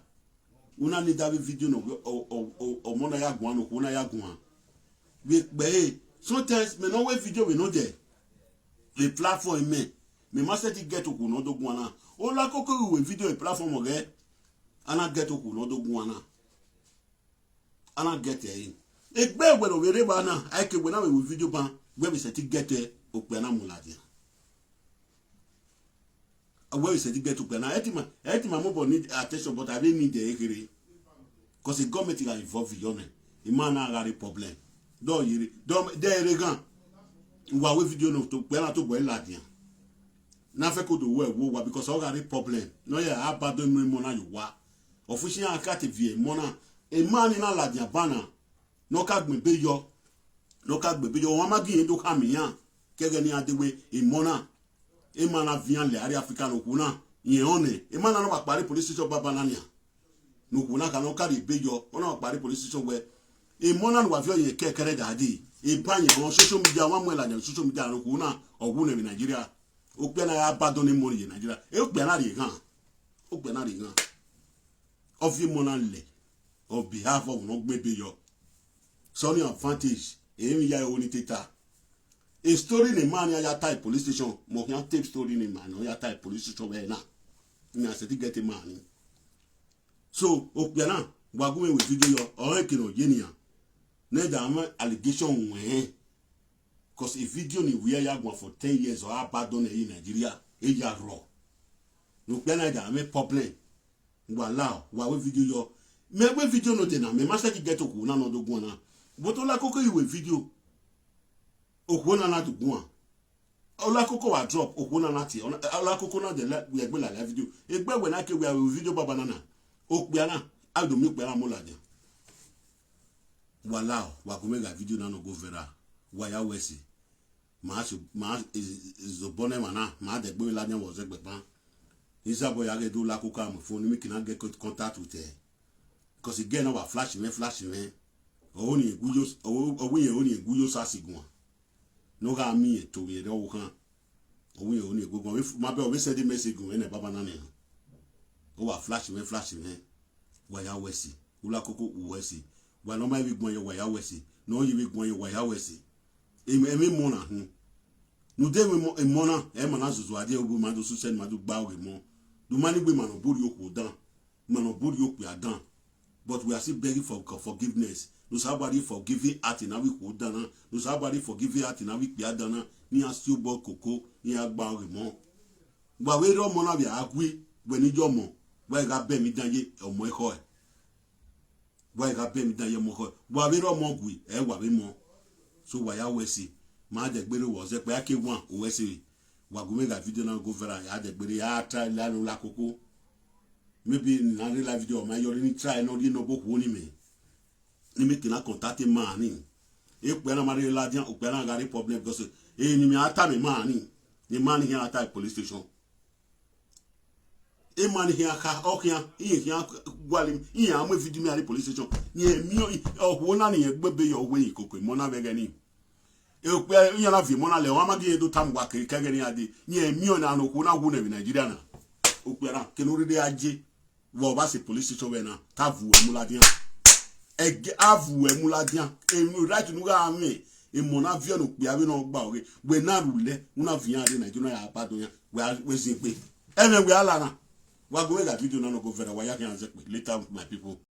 Una ni da video no, o, o, o, omo na ya gwan no, ku na ya gwan. We, but, eh, sometimes me no we video we no there. The platform me. Me must say get to ku no do gwan na. Ola koko we video a platform oge. Ana get to ku no do gwan na. Ana get e. Egbe we no we re ba na. I ke we na we video ban. We we set get e. Okpe na muladi. Where we set get to na. Etima, etima mo bo need attention, but I don't need the ekere. Cause the government ga involve yo ne. Imana ga re problem. Do yiri, do de re gan. Wa we video no to pe na to boy ladian. Na fe ko do we wo wa because o ga re problem. No ya abandon me mo na yo wa. Official akate vie mo na. E man na ladian bana. No ka gbe be yo. No ka gbe be yo. Wa ma gi do ka mi yan. Kege ni adewe e mo na. E ma na vian le ari Africa no ku na. Yen one. E ma na no ba pare police station baba na nia. No ku na ka no ka ri be yo. Ona ba pare police station we. E mo na no wa vio yen ke kere da di. E pa yen on social media wa mo la nya social media no ku na. Ogu ne bi Nigeria. O pe na ya abandon ni mo ye Nigeria. E o pe na ri gan. O pe na ri gan. Ofi mo na le. On behalf of no gbe be yo. Sony advantage. E mi ya yo ni teta. A story ni man ya ya type police station. Mo can tape story ni man ya type police station we na. Ni a se ti get a man. So, okpe na, wa gu me we video yo. O e kino ye ni ya. Ne da ma allegation we. Cause a video ni we ya gwan for ten years or abandon in Nigeria. E ya raw. No pe na da me problem. Wa lao, wa we video yo. Me we video no de na, me ma se ki get oku na no do gwan na. But ola koko iwe video. Oku na na do gwan. Ola koko wa drop, oku na na ti. Ola, ola koko na de la, we gbe la la video. Egbe we na ke we video baba na na. Okpe na, a do mi pe la mo la de. Wa lao, wa ku me ga video na no go viral. Waya Wesi. Ma so, ma is, is the bone man na, ma de gbe la de wo ze gbe pa. Isa boy age do la ku ka mo phone mi kina get co-, contact with her. Cause again na wa flash me, flash me. O ni egu yo, o, o wi o ni egu yo sa sigun. No ga mi e to we do kan. O wi o ni egu gun. Ma be o we send the message gun e ne baba na ne. O wa flash me, flash me. Waya Wesi. Ula koko Wesi. Wa no ma bi gbon ye Waya Wesi. No ye bi gbon ye Waya Wesi. E mi, e mi mo na hu. Nu de mi mo, e mo na, e ma na zuzu ade obu ma do su sen ma do gba oge mo. Do ma ni gbe ma no buri oku dan. Ma no buri oku adan. But we are still begging for, for forgiveness. No sabari forgiving heart na we ku dan na. No sabari forgiving heart na we pe adan na. Ni a still bo koko, ni a gba oge mo. Wa we ro mo na bi agui, we ni jo mo. Wa ga be mi dan ye, omo e ko e. Wa ga be mi dan ye mo ko. Wa we ro mo gui, e wa we mo. So Waya Wesi. Ma de gbere wo ze pe ake wan, o Wesi. Wa gu me ga video na go viral, ya de gbere, ya try la no la koko. Maybe na re la video ma yo ni try no di no bo ku ni me. Ni me kina contact man ni. E pe na ma re la dia, o pe na ga re problem because e ni me ata me man ni. Ni man ni ata police station. E man ni aka, o kia, i kia gwali, i ya mo video me ari police station. Ni e mi o, o wo na ni e gbe be yo we ikoko, mo na be ge ni. E o pe i ya na vi mo na le, wa ma gi e do tam wa ke, ke ge ni ade. Ni e mi o na no ku na gu ne bi Nigeria na. O pe na, ke no re de aje. Wo ba se police station we na, ta vu e mu la dia. E ge a vu e mu la dia. E no right nu ga mi. Emo na vie no kpe ave no gba oge. We na rule. Una vie are Nigeria ya pardon ya. We are, we zin kpe. Even we are lana. Wa go we ga video na no go vera. Wa ya ke anze kpe. Later, my people.